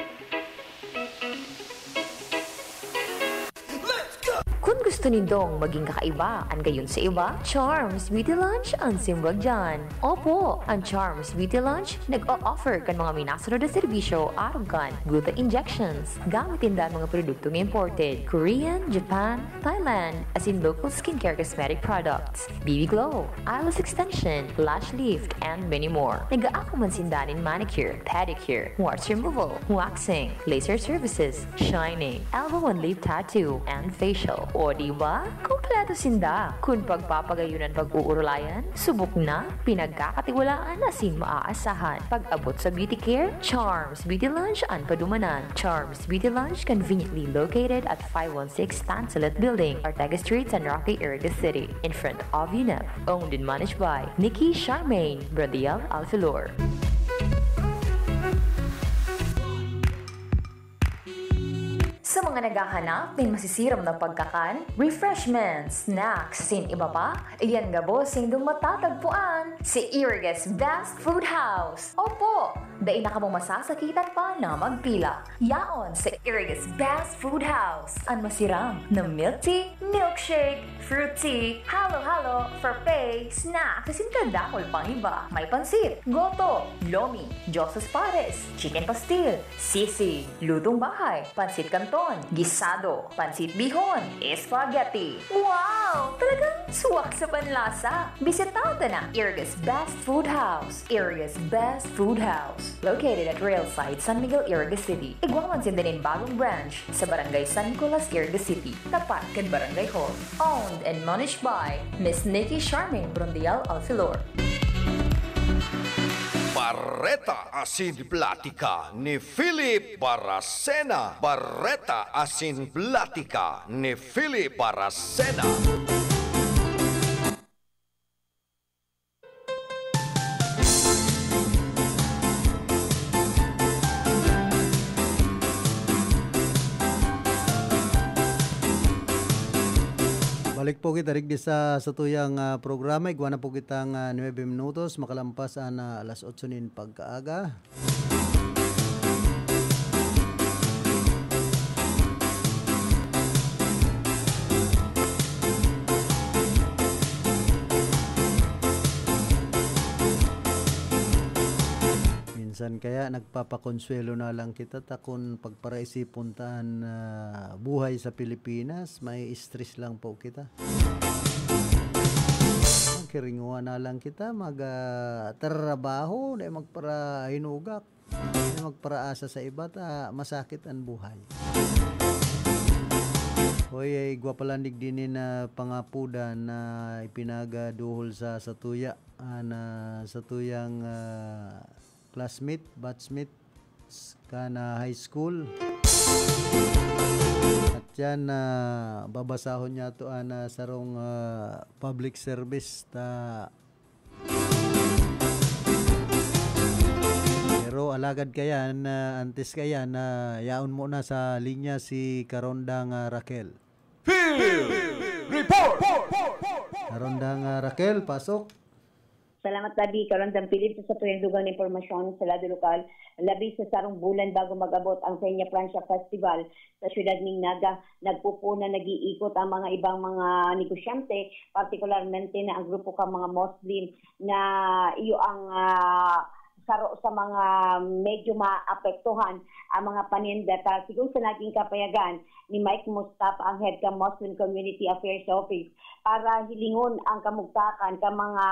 Kun gusto nindong maging kakaiba an gayon sa iba, Charms Beauty Lounge an simbag diyan. Opo, an Charms Beauty Lounge nag-o-offer kan mga minasunod na serbisyo arog kan gluta injections. Gamit ninda an mga produktong imported, Korean, Japan, Thailand, asin local skincare cosmetic products, B B Glow, eyelash extension, lash lift, and many more. Nag-aako man sinda nin manicure, pedicure, warts removal, waxing, laser services, shining, elbow and lip tattoo, and facial. O di ba? Kompleto sinda. Kun pagpapagayon an pag-uurulayan, subok na, pinagkakatiwalaan asin maaasahan. Pag-abot sa beauty care, Charms Beauty Lounge an padumanan. Charms Beauty Lounge, conveniently located at five one six Tansulit Building, Ortega Street, San Roque, Iriga City, in front of UNEP. Owned and managed by Nikki Charmaine Bradiel Alfilor. Sa mga naghahanap nin masisiram na pagkakan, refreshments, snacks, asin iba pa, iyan gabos nindong matatagpuan sa Iriga's Best Food House. Opo, dai na kamo masasakitan pa na magpila. Yaon sa Iriga's Best Food House, an masiram na milk tea, milkshake, fruit tea, halo-halo, frappe, snacks, asin kadakul pang iba. May pansit, goto, lomi, Diosas Pares, chicken pastil, sisig, lutong bahay, pansit canton, gisado, pansit bihon, spaghetti. Wow! Talagang suwak sa panlasa! Bisita ta na Iriga's Best Food House. Iriga's Best Food House, located at Rail Site, San Miguel, Iriga City. Igwa man sinda nin bagong branch sa Barangay San Nicolas, Iriga City, tapat kan Barangay Hall. Owned and managed by Miss Nikki Charmaine Brondial Alfilor. Bareta asin platika ni Philip Baracena. Bareta asin platika ni Philip Baracena. Balik po kita digdi sa satuyang, ah, programa. Igwa na po kitang, ah, nuebe minutos, makalampas an, ah, alas otso nin pagkaaga. Minsan kaya nagpapakonsuwelo na lang kita ta kun pagparaisipon ta an, ah, buhay sa Pilipinas, ma-stress lang po kita. Kiringuha na lang kita, mag, ah, trabaho, dai magparahinugak, dai magparaasa sa iba, ta masakit an buhay. Hoy, ay, igwa pala digdi nin, ah, pangapodan na ipinagaduhol sa satuya, ah, na satuyang, ah, classmate, batchmate, s-, kan, ah, high school. At yan, ah, babasahon niya to, ah, na sarong, ah, public service ta Alagad kayan, ah, antes kayan, ah, yaon muna sa linya si Karondang, ah, Raquel. Field Report! Karondang, ah, Raquel, pasok. Salamat, Tabi. Karondang Philip, sa satuyang dugang na impormasyon sa lado lokal, labi sa sarong bulan bago mag-abot ang Peña Francia Festival sa siyudad ning Naga, nagpupuna, nag-iikot ang mga ibang mga negosyante, partikularmente na ang grupo kan mga Muslim na iyo ang, ah, saro sa mga medyo maapektuhan ang mga paninda. Ta, sigon sa naging kapayagan ni Mike Mustafa, ang head kan Muslim Community Affairs Office, para hilingon ang kamugtakan kan mga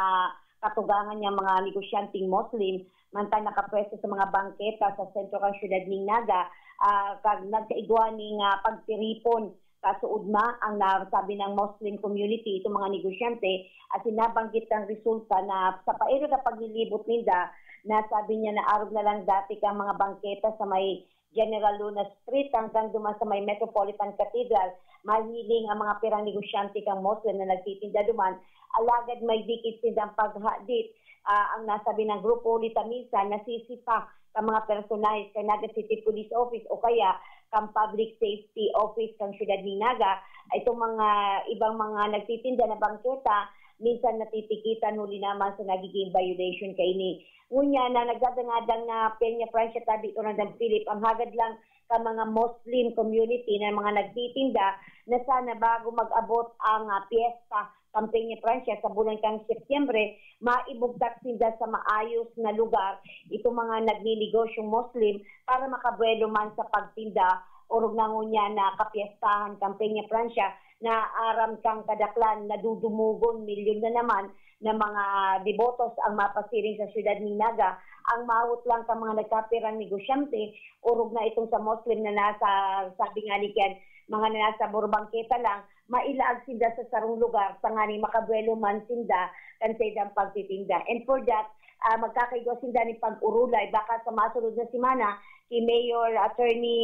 katugangan niyang mga negosyanteng Muslim, mantang nakapwesto sa mga bangketa sa sentro kan siyudad ning Naga, ah, kag nagkaigwa ning, ah, pagtiripon. Kasuodma ang nasabi ng Muslim community, itong mga negosyante, at sinabanggit ang resulta na sa pairo na paglilibot ninda, nasabi niya na arog na lang dati kang mga bangketa sa may General Luna Street hanggang duman sa may Metropolitan Cathedral. Mahiling ang mga pirang negosyante kang Muslim na nagtitinda duman, alagad may dikit sindang paghadit. Ah, ang nasabi ng grupo, lita minsan nasisipa kan mga personahe kan Naga City Police Office o kaya kan Public Safety Office kan siyudad ning Naga. Itong mga ibang mga nagtitinda na bangketa, minsan natitikitan huli naman sa nagiging violation kaini. Ngunyan na nagdadangadang na Peña Francia, Tabi, Karondang Philip, ang hagad lang kan mga Muslim community na mga nagtitinda na sana bago mag-abot ang, ah, piyesta kan Peña Francia sa bulan kan Setyembre, maibugtak sinda sa maayos na lugar itong mga nagninigosyong Muslim para makabuelo man sa pagtinda. Orog na ngunyan na kapiyestahan kan Peña Francia na aram kang kadaklan, nadudumugon, milyon na naman na mga debotos ang mapasiring sa siyudad ning Naga. Ang mahot lang kan mga nagkapirang negosyante, orog na itong sa Muslim na nasa, sabi nga ni Ken, mga na nasa burubangketa lang, mailaag sinda sa sarong lugar, tanganing makabuelo man sinda kan saindang pagtitinda. And for that, ah, magkakaigwa sinda nin pag-orolay. Baka sa masunod na semana, ki Mayor Attorney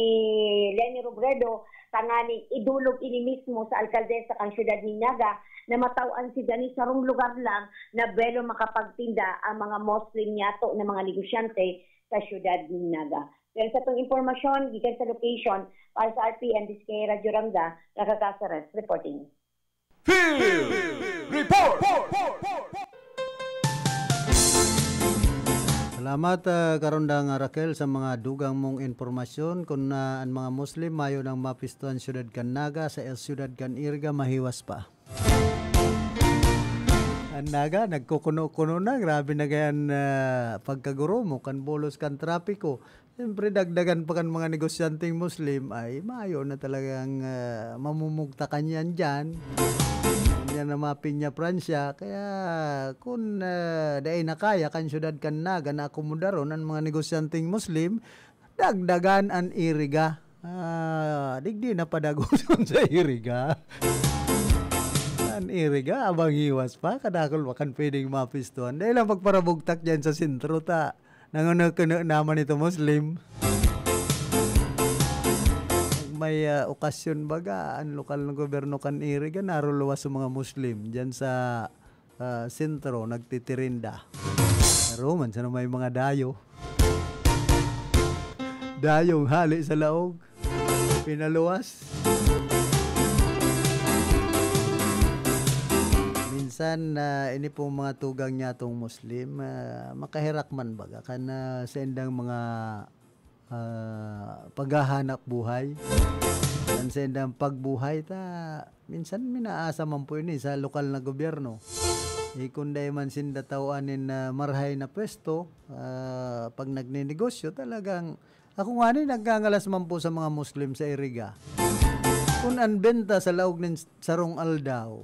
Leni Robredo, tanganing idolog ini mismo sa alkaldesa kan siyudad nin Naga na matawan sinda nin sarong lugar lang na buelo makapagtinda ang mga Muslim niyato na mga negosyante sa siyudad nin Naga. Pero sa itong impormasyon, gikan sa location, para sa R P N Biscaya Radyo Ramda, Raga Caceres, reporting. Field Report! Salamat, ah, Karondang Raquel, sa mga dugang mong impormasyon. Kun, ah, an mga Muslim mayo nang mapistuhan siyudad kan Naga, sa siyudad kan Iriga, mahiwas pa. An Naga, nagkukuno-kuno na. Grabe na gayan, ah, pagkagurumo kan bulos kan trapiko. Siyempre, dagdagan pa kan mga negosyanteng Muslim, ay mayo na talagang, ah, mamumugtakan yan diyan. Yan ang mga Peña Francia. Kaya kun, ah, dai na kaya kan siyudad kan Naga na akomodaron an mga negosyanteng Muslim, dagdagan an Iriga. Ah, digdi na padagoson sa Iriga. An Iriga, abang hiwas pa, kadakul pa kan pwedeng mapistuhan. Dai lang pagparabugtak diyan sa sentro ta. Nangunukunu naman ito Muslim. May, ah, okasyon baga, ang lokal na gobyerno kan Iriga, naruluwas sa mga Muslim diyan sa, ah, sentro, nagtitirinda. Pero man, sana may mga dayo. Dayong hali sa laog. Pinaluwas. Minsan, ah, ini pong mga tugang niya tong Muslim, ah, makaherak man baga kan, ah, sa indang mga, ah, paghahanap buhay. Kan sa indang pagbuhay ta, minsan minaasa man po ini sa lokal na gobyerno. Eh, kun dai man sinda taw-an nin, ah, marahay na pwesto, ah, pag nagnenegosyo, talagang ako ngani, nagngangalas man po sa mga Muslim sa Iriga. Kun an benta sa laog nin sarong aldaw,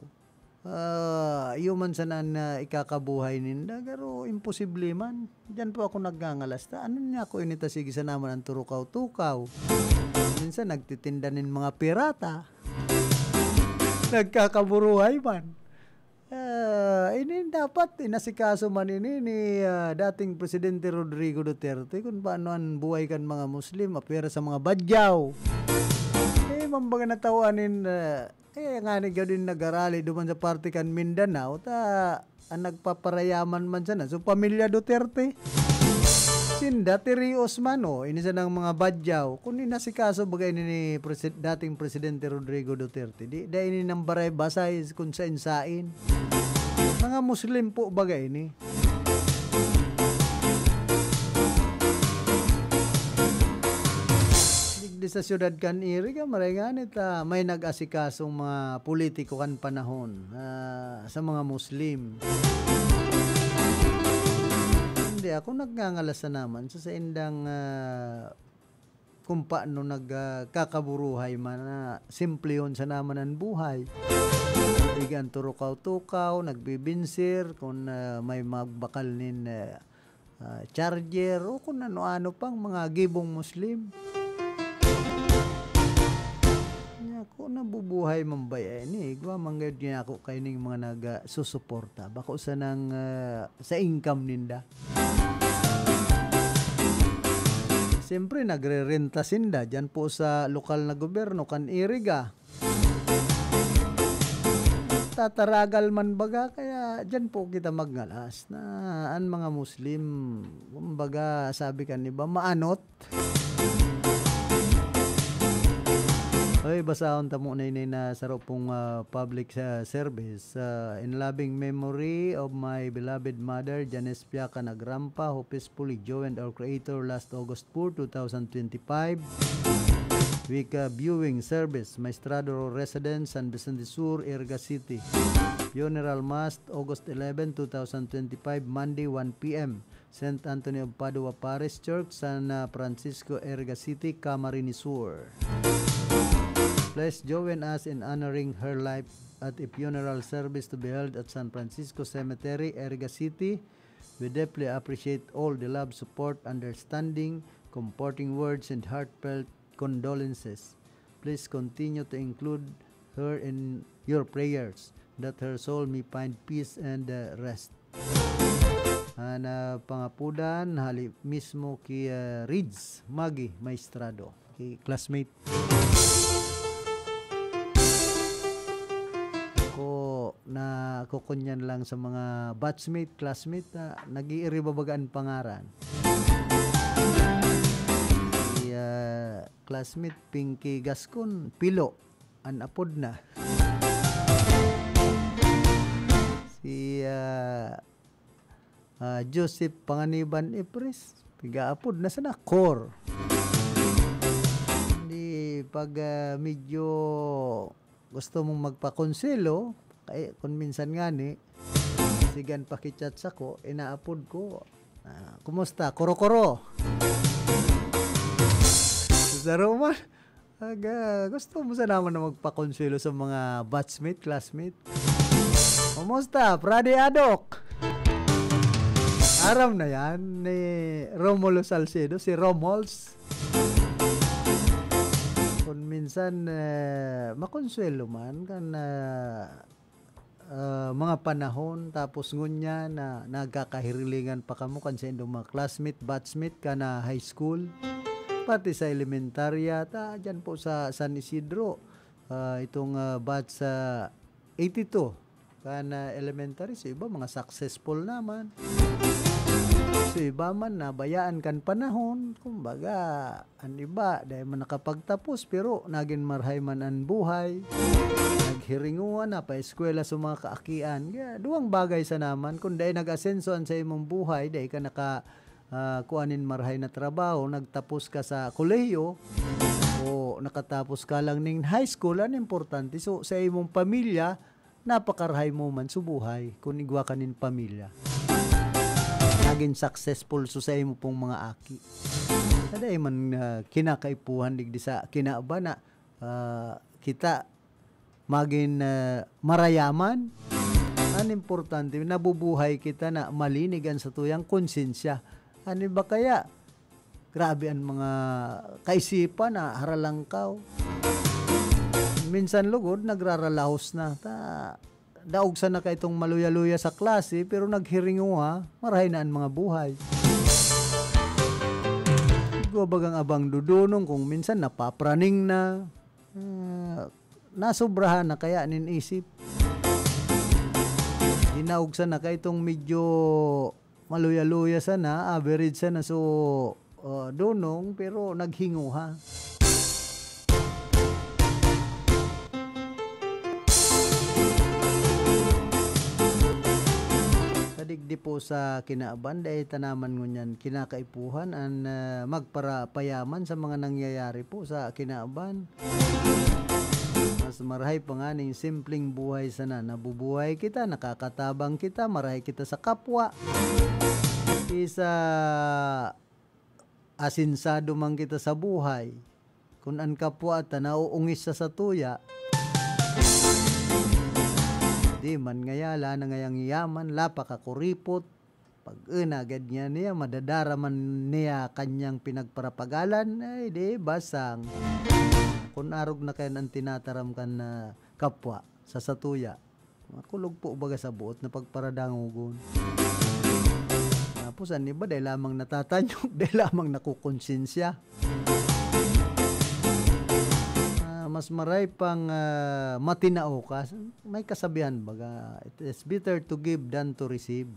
ah, iyo man sana an, ah, ikakabuhay ninda, garo imposible man. Diyan po ako nagngangalas. Ta, ano niya ako inita, sige sana man ang turukaw-tukaw. Minsan nagtitinda nin mga pirata. Nagkakaburuhay man. Ah, ini dapat inasikaso man ini ni, ah, dating Presidente Rodrigo Duterte kun paano an buhay kan mga Muslim, apwera sa mga badyaw. Eh, mambaga na tao anin, ah, eh, ngani gabin nagarali duman sa parte kan Mindanao, ta, an nagpaparayaman man sana, so, pamilya Duterte. Sinda, tirios man, o, ini sanang mga badyaw. Kun inasikaso baga ini ni presi-, dating Presidente Rodrigo Duterte, di, dai ini nang baray-basay kun sain-sain. Mga Muslim po baga ini. Digdi sa siyudad kan Iriga, maray ngani ta may nag-asikasong mga politiko kan panahon, ah, sa mga Muslim. Hindi ako nagngangalasa naman sa saindang, ah, kung paano nag, ah, kakaburuhay man na simplehon sana man an buhay. Igan turukaw-tukaw, nagbibinsir, kun, ah, may magbakal nin, ah, ah, charger, o kun ano-ano pang mga gibong Muslim. Nya, kun nabubuhay man ba yan, eh, igwa man gayud niya ako kaining mga nagsusuporta. Bako sanang, ah, sa income ninda. Siyempre, nagrerenta sinda diyan po sa lokal na gobyerno, kan Iriga. Tataragal man baga, kaya diyan po kita magngalas na an mga Muslim, kumbaga, sabi kan iba, maanot. Oy, basahon ta muna ini na saro pong, ah, public, ah, service. Ah, in loving memory of my beloved mother, Janice Piaca Nagrampa, who peacefully joined our Creator last August four, two thousand twenty-five. Wika viewing service, Maestrado Residence, San Vicente Sur, Iriga City. Funeral Mass, August eleven, two thousand twenty-five, Monday, one p m. Saint Anthony of Padua Parish Church, San, ah, Francisco, Iriga City, Camarines Sur. Please join us in honoring her life at a funeral service to be held at San Francisco Cemetery, Iriga City. We deeply appreciate all the love, support, understanding, comforting words, and heartfelt condolences. Please continue to include her in your prayers, that her soul may find peace and, uh, rest. An, ah, pangapodan, hali mismo ki, ah, Rids Magi Maestrado, ki classmate. Ako, nakukunyan lang sa mga batchmate, classmate na nag-iiriba baga an pangaran. Si, ah, classmate Pinky Gascon, Pilo, an apod na. Si, ah, ah, Joseph Panganiban Ipres, pigaapod na sana, Kor. Hindi, pag, ah, medyo gusto mong magpakonselo, kay kun minsan ngani, sigan pakichat sako, inaapod ko, ah, "Kumusta? Koro-koro?" Sa Roma, pag, ah, gusto mo sana naman na magpakonselo sa mga batchmate, classmate. "Kumusta, Prade Adok?" Aram na yan ni Romulo Salcedo, si Romols. Kung minsan, eh, makonsuelo man kan, ah, ah, mga panahon, tapos ngunyan na nagkakahirilingan pa kamo kan saindong mga classmate, batchmate, kan high school, pati sa elementarya, ta dyan po sa San Isidro, ah, itong, ah, batch sa eighty-two, kan, ah, elementary, so iba mga successful naman. So iba man, nabayaan kan panahon, kumbaga, an iba, dai man nakapagtapos, pero nagin marhay man an buhay. Naghiringuhan, napaeskwela sa mga kaakian. Kaya, duwang bagay sana man, kung dai nag-asenso an sa imong buhay, dai ka naka, ah, kuan nin marhay na trabaho, nagtapos ka sa kolehiyo, o nakatapos ka lang nin high school, an importante. So, sa imong pamilya, napakarahay mo man sa buhay kun igwa ka nin pamilya. Nagin successful so sa imo pong mga aki. Na dai man, ah, kinakaipuhan digdi sa kinaban na, ah, kita magin, ah, marayaman. An importante, nabubuhay kita na malinig an satuyang konsensya. Ano ba kaya? Grabe an mga kaisipan na haralangkaw. Minsan lugod, nagraralahos na. Ta, daog sana ka itong maluya-luya sa klase, pero naghiringuha, marahay na an mga buhay. Igwa bagang abang dudunong kung minsan napapraning na. Ah, nasobrahan na kaya nin isip. Dinaog sana ka itong medyo maluya-luya sana, average sana. So, ah, dunong, pero naghinguha. Sa digdi po sa kinaban, dai ta naman ngunyan kinakaipuhan an, ah, magparapayaman sa mga nangyayari po sa kinaban. Mas marahay pa nganing simpleng buhay sana. Nabubuhay kita, nakakatabang kita, marahay kita sa kapwa. Kisa asinsado man kita sa buhay. Kun an kapwa ta nauungis sa satuya, di man ngaya, la na ngayang yaman, la pa kakuripot. Pag-una gad niya niya, madadara man niya kanyang pinagparapagalan, ay di, basang. Kun arog na kayan an tinataram kan, ah, kapwa sa satuya, makulog po baga sa buot na pagparadangogon. Tapos an iba, dai lamang natatanyog, dai lamang nakukonsensya. Ah, mas maray pang, ah, matinao ka. May kasabihan baga, "It is better to give than to receive."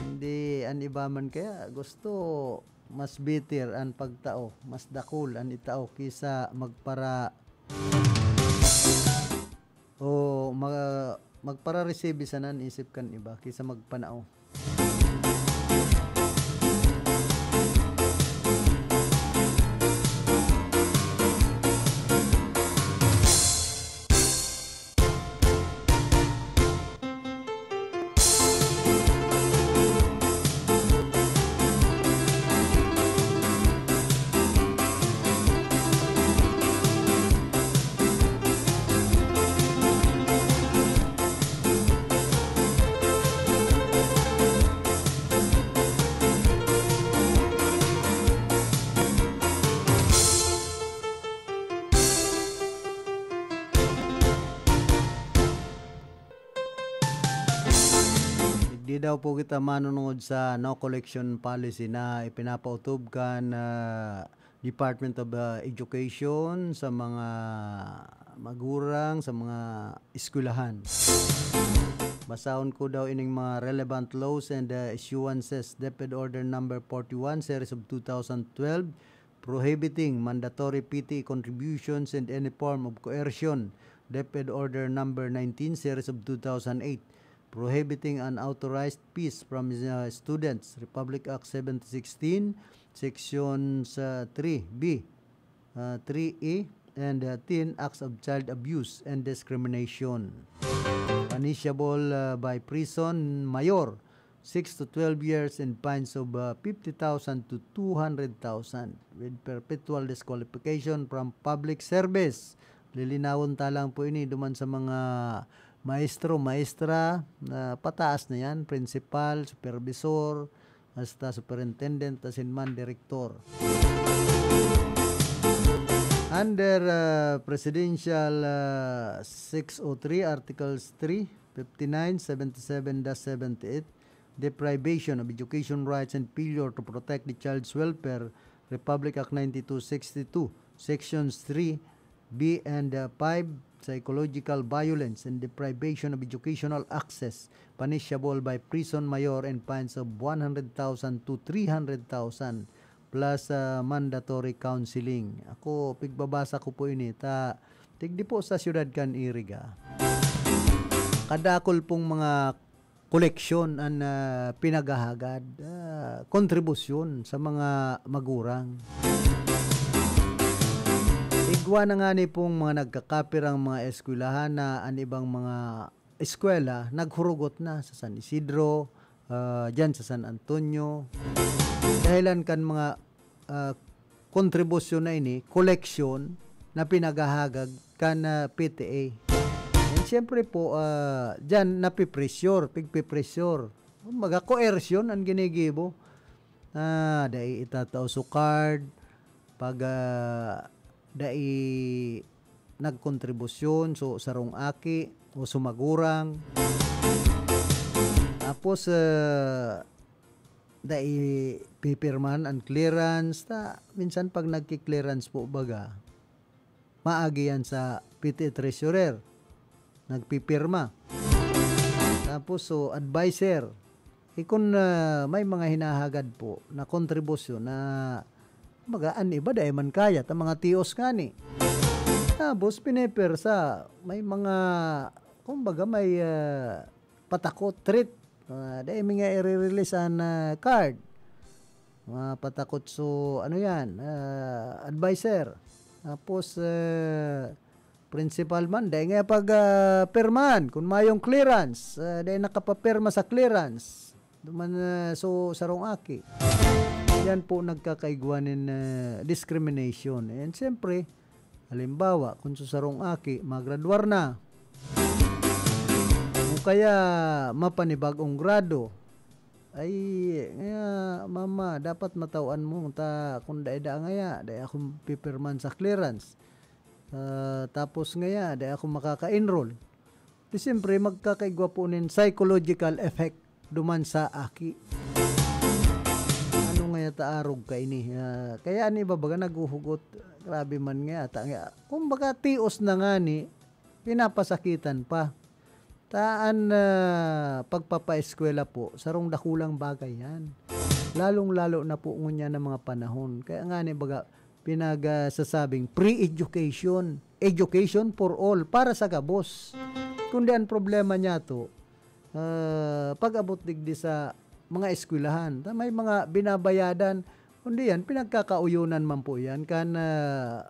Hindi, an iba man kaya gusto mas better an pagtao, mas dakul an itao kisa magpara-, o ma-, magpara-receive sana an isip kan iba kisa magpanao. Di daw po kita manunod sa no collection policy na ipinapautob kan, ah, Department of, ah, Education sa mga magurang, sa mga eskwelahan. Basahon ko daw ining mga relevant laws and, ah, issuances, DepEd Order Number forty-one, Series of two thousand twelve, prohibiting mandatory P T A contributions and any form of coercion, DepEd Order Number nineteen, Series of two thousand eight, prohibiting unauthorized fees from, uh, students, Republic Act seventy sixteen, Sections, uh, three B, uh, three A, and, uh, ten, acts of child abuse and discrimination. Punishable, uh, by prison mayor, six to twelve years, and fines of, uh, fifty thousand to two hundred thousand, with perpetual disqualification from public service. Lilinawon ta lang po ini duman sa mga maestro, maestra, na pataas na yan, principal, supervisor, hasta superintendent, asin man direktor. Under, uh, Presidential, uh, six oh three, Articles three, fifty-nine, seventy-seven dash seventy-eight, deprivation of education rights and failure to protect the child's welfare, Republic Act ninety-two sixty-two, Sections three B and, uh, five, psychological violence and deprivation of educational access, punishable by prison mayor and fines of one hundred thousand to three hundred thousand, plus, uh, mandatory counseling. Ako, pigbabasa ko po ini, ta, tigdi po sa siyudad kan Iriga. Kadakol pong mga koleksyon an, ah, pinaghahagad, ah, kontribusyon sa mga magurang. Igwa na ngani pong mga nagkakapirang mga eskwelahan na an ibang mga eskwela naghurugot na sa San Isidro, ah, diyan sa San Antonio. Dahilan kan mga, ah, kontribusyon na ini, koleksyon na pinaghahagad kan, ah, P T A. And siyempre po, ah, diyan napipressure, pigpipressure. Kumbaga, coercion an ginigibo. Ah, dai itatao so card, pag, ah, dai nagkontribusyon, so, sarong aki o so magurang. Tapos, ah, dai pipirmahan an clearance. Ta, minsan pag nagki-clearance po baga, maagi yan sa P T A treasurer. Nagpipirma. Tapos, so, adviser. Eh, kun, ah, may mga hinahagad po na kontribusyon na, kumbaga, an iba dai man kaya ta mga tios ngani. Tapos, pinipersa, may mga, kumbaga, may, ah, patakot, threat. Ah, dai mi nga i-release an, ah, card. Mga patakot, so, ano yan, ah, adviser. Tapos, ah, principal man, dai nga pag, ah, pirmahan. Kun mayong clearance, ah, dai nakapapirma sa clearance. Duman, ah, so, sarong aki. Yan po nagkakaigwa nin, ah, discrimination. And siyempre, halimbawa, kung sa sarong aki, magradwar na, o kaya mapanibagong grado, ay, ngaya, mama, dapat matawan mo ta kun dai daa ngaya, dai ako pipirman sa clearance. Ah, tapos ngaya, dai ako makaka-enroll. Di siyempre, magkakaigwa po nin psychological effect duman sa aki. Ano ngaya ta arog kaini? Ah, kaya an iba baga naghuhugot, grabe man ngaya, ta ngaya, kumbaga, tios na ngani, pinapasakitan pa. Ta an, ah, pagpapaeskwela po, sarong dakulang bagay yan. Lalong-lalo na po ngunyan na mga panahon. Kaya ngani baga, pinag, ah, sasabing pre-education, education for all, para sa gabos. Kundi an problema niyato, ah, pag-abot digdi sa mga eskwelahan, ta may mga binabayadan, kundi yan, pinagkakauyonan man po yan kan, ah,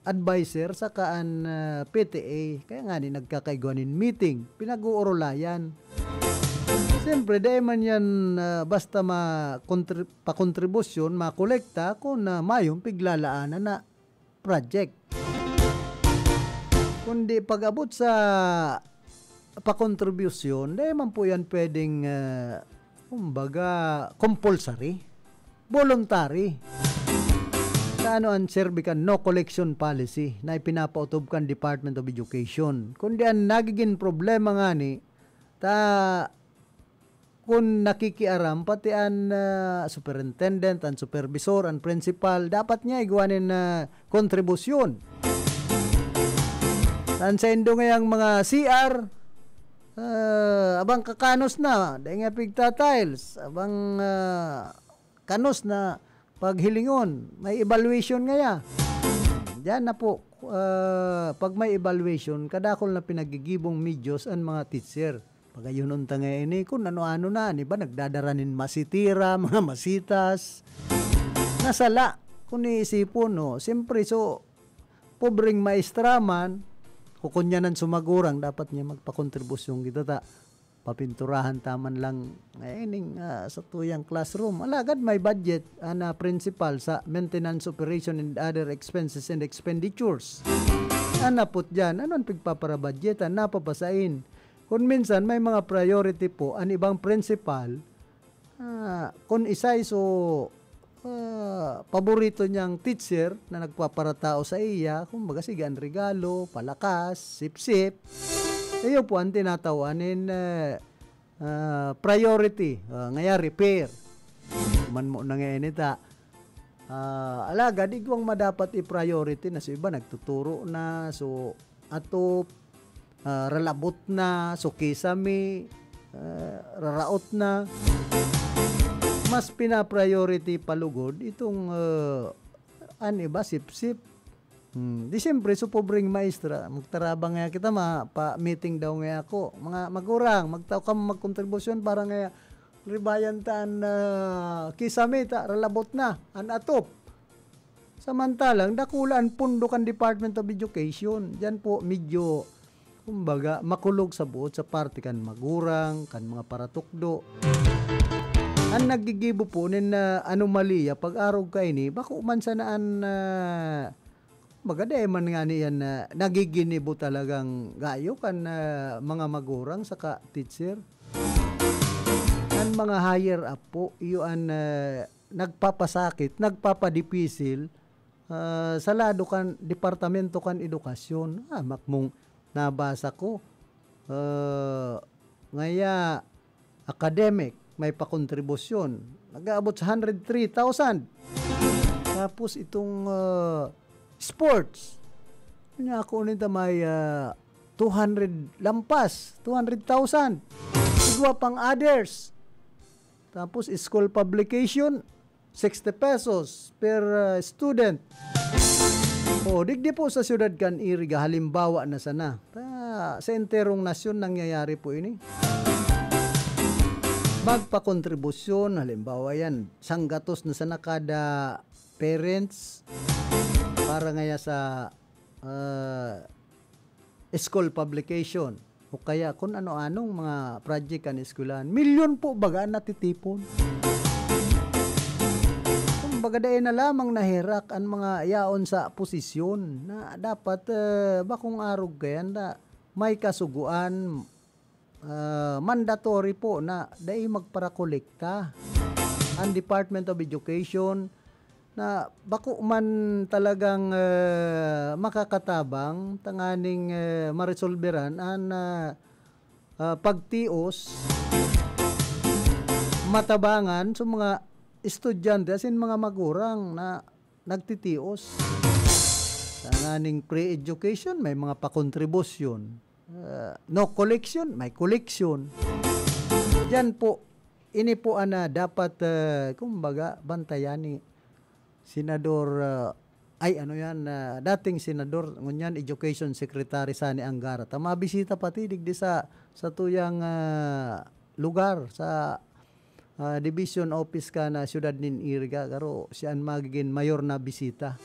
adviser saka an, ah, P T A. Kaya ngani nagkakaigwa nin meeting, pinag-uurulayan. Siyempre, dai man yan, ah, basta ma-, kontri-, pakontribusyon, makolekta kun, ah, mayong piglalaanan na project. Kundi pag-abot sa pakontribusyon, dai man po yan pwedeng, ah, kumbaga, compulsory, voluntary. Sa ano an serbi kan no collection policy na ipinapautob kan Department of Education? Kundi an nagigin problema ngani, ta kun nakikiaram pati an, ah, superintendent, an supervisor, an principal, dapat niya igwa nin, ah, kontribusyon. An saindo ngayang mga C R, ah, abang kakanos na, dai nga pigta-tiles, abang, ah, kanos na paghilingon, may evaluation ngaya. Diyan na po, ah, pag may evaluation, kadakul na pinaggigibong medyos an mga teacher. Pagayonon ta nga ini, kun ano-ano na, an iba nagdadara nin masitira, mga masitas. Nasala, kun iisipon, no? Siyempre, so, pobreng maestra man, kukunyanan sumagurang, dapat niya magpakontribusyon kita ta. Papinturahan ta man lang, eh, ining, ah, satuyang classroom. Alagad may budget, an, ah, principal sa maintenance, operation, and other expenses and expenditures. An napot diyan, ano an pigpaparabudgetan? Napapasain. Kun minsan, may mga priority po, an ibang principal, ah, kun isay so, ah, paborito niyang teacher na nagpaparatao sa iya, kumbaga, sige, an regalo, palakas, sipsip, iyo po an tinatawan nin, eh, ah, priority. Ah, ngaya, repair. Man mo na nga ini ta. Ah, alagad, igwang madapat i-priority na so iba, nagtuturo na, so atop, ah, ralabot na, so kisame, ah, raraot na. Mas pina-priority pa lugod itong, ah, an iba, sipsip. Hmm, di siyempre, so pobreng maestra, magtarabang nga kita, ma-, pa-meeting daw nga ako. Mga magurang, magtao ka magkontribusyon para nga ribayan ta an, ah, kisame ta, ralabot na, an atop. Samantalang dakula an pondo kan Department of Education. Diyan po medyo, kumbaga, makulog sa buot sa parte kan magurang, kan mga paratukdo. An naggigibo po nin, ah, anomalya pag-arog kaini, bako man sana an, ah, kumbaga, dai man ngani yan na nagiginibo talagang gayo kan, ah, mga magurang saka teacher. An mga higher up po, iyo an, ah, nagpapasakit, nagpapadipisil, ah, sa lado kan Departamento kan Edukasyon. Ah, makmong nabasa ko, ah, ngaya academic, may pakontribusyon. Nag-aabot sa hundred three thousand. Tapos itong, ah, sports, niya ako nito may, ah, two hundred lampas, two hundred thousand. Igwa pang others. Tapos school publication, sixty pesos per, ah, student. O, digdi po sa siyudad kan Iriga, halimbawa na sana. Ta, sa enterong nasyon nangyayari po ini. Magpakontribusyon, halimbawa yan, sanggatos na sana kada parents para ngaya sa, ah, school publication o kaya kun ano-anong mga project kan eskwelahan. Milyon po baga an natitipon. Kumbaga, dai na lamang naherak an mga yaon sa posisyon na dapat, eh, bakong arog kaya na may kasugoan, ah, mandatory po na dai magparakolekta an Department of Education na bako man talagang, eh, makakatabang tanganing, eh, maresolberan an, ah, ah, pagtios, matabangan sa mga estudyante, as in, mga magurang na nagtitios. Tanganing pre-education, may mga pakontribusyon. Ah, no collection, may collection. Diyan po, ini po ang, ah, dapat, ah, kumbaga, bantayan ni Senador, ah, ay, ano yan, ah, dating senador, ngunyan education secretary Sonny Angara. Ta mabisita pati digdi sa, sa tuyang, ah, lugar, sa, ah, division office kan, ah, siyudad nin Iriga. Garo, siya an magigin mayor na bisita.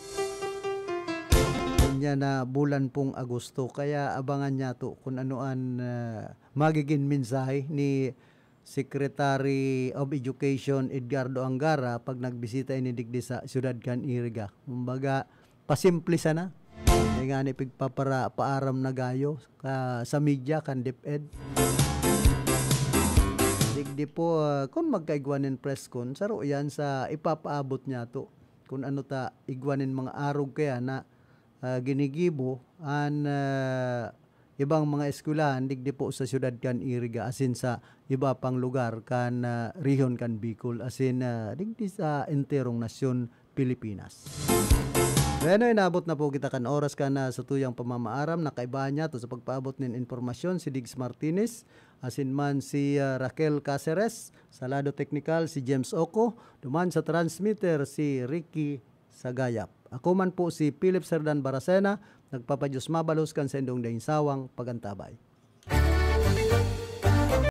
Ngunyan na bulan pong Agosto. Kaya abangan niyato kun ano an, ah, magigin mensahe ni Secretary of Education Edgardo Angara pag nagbisita ini digdi sa siyudad kan Iriga. Kumbaga, pasimple sana. Kaya nga ni pigpapara-, paaram na gayo ka, sa media kan DepEd. Digdi po, ah, kun magkaigwa nin press con, saro yan sa ipapaabot niyato. Kun ano ta igwa nin mga arog kaya na, ah, ginigibo an, ah, ibang mga eskwelahan digdi po sa siyudad kan Iriga, asin sa iba pang lugar kan, ah, rehiyon kan Bicol, asin, ah, digdi sa enterong nasyon Pilipinas. Bueno, inabot na po kita kan oras kan, ah, satuyang pamamaaram. Nakaibahan niyato sa pagpaabot nin impormasyon si Diggs Martinez, asin man si, ah, Raquel Caceres. Sa lado teknikal, si James Oco. Duman sa transmitter, si Ricky Sagayap. Ako man po si Philip Serdan Baracena, nagpapadiyos mabalos kan saindong daing sawang pagantabay.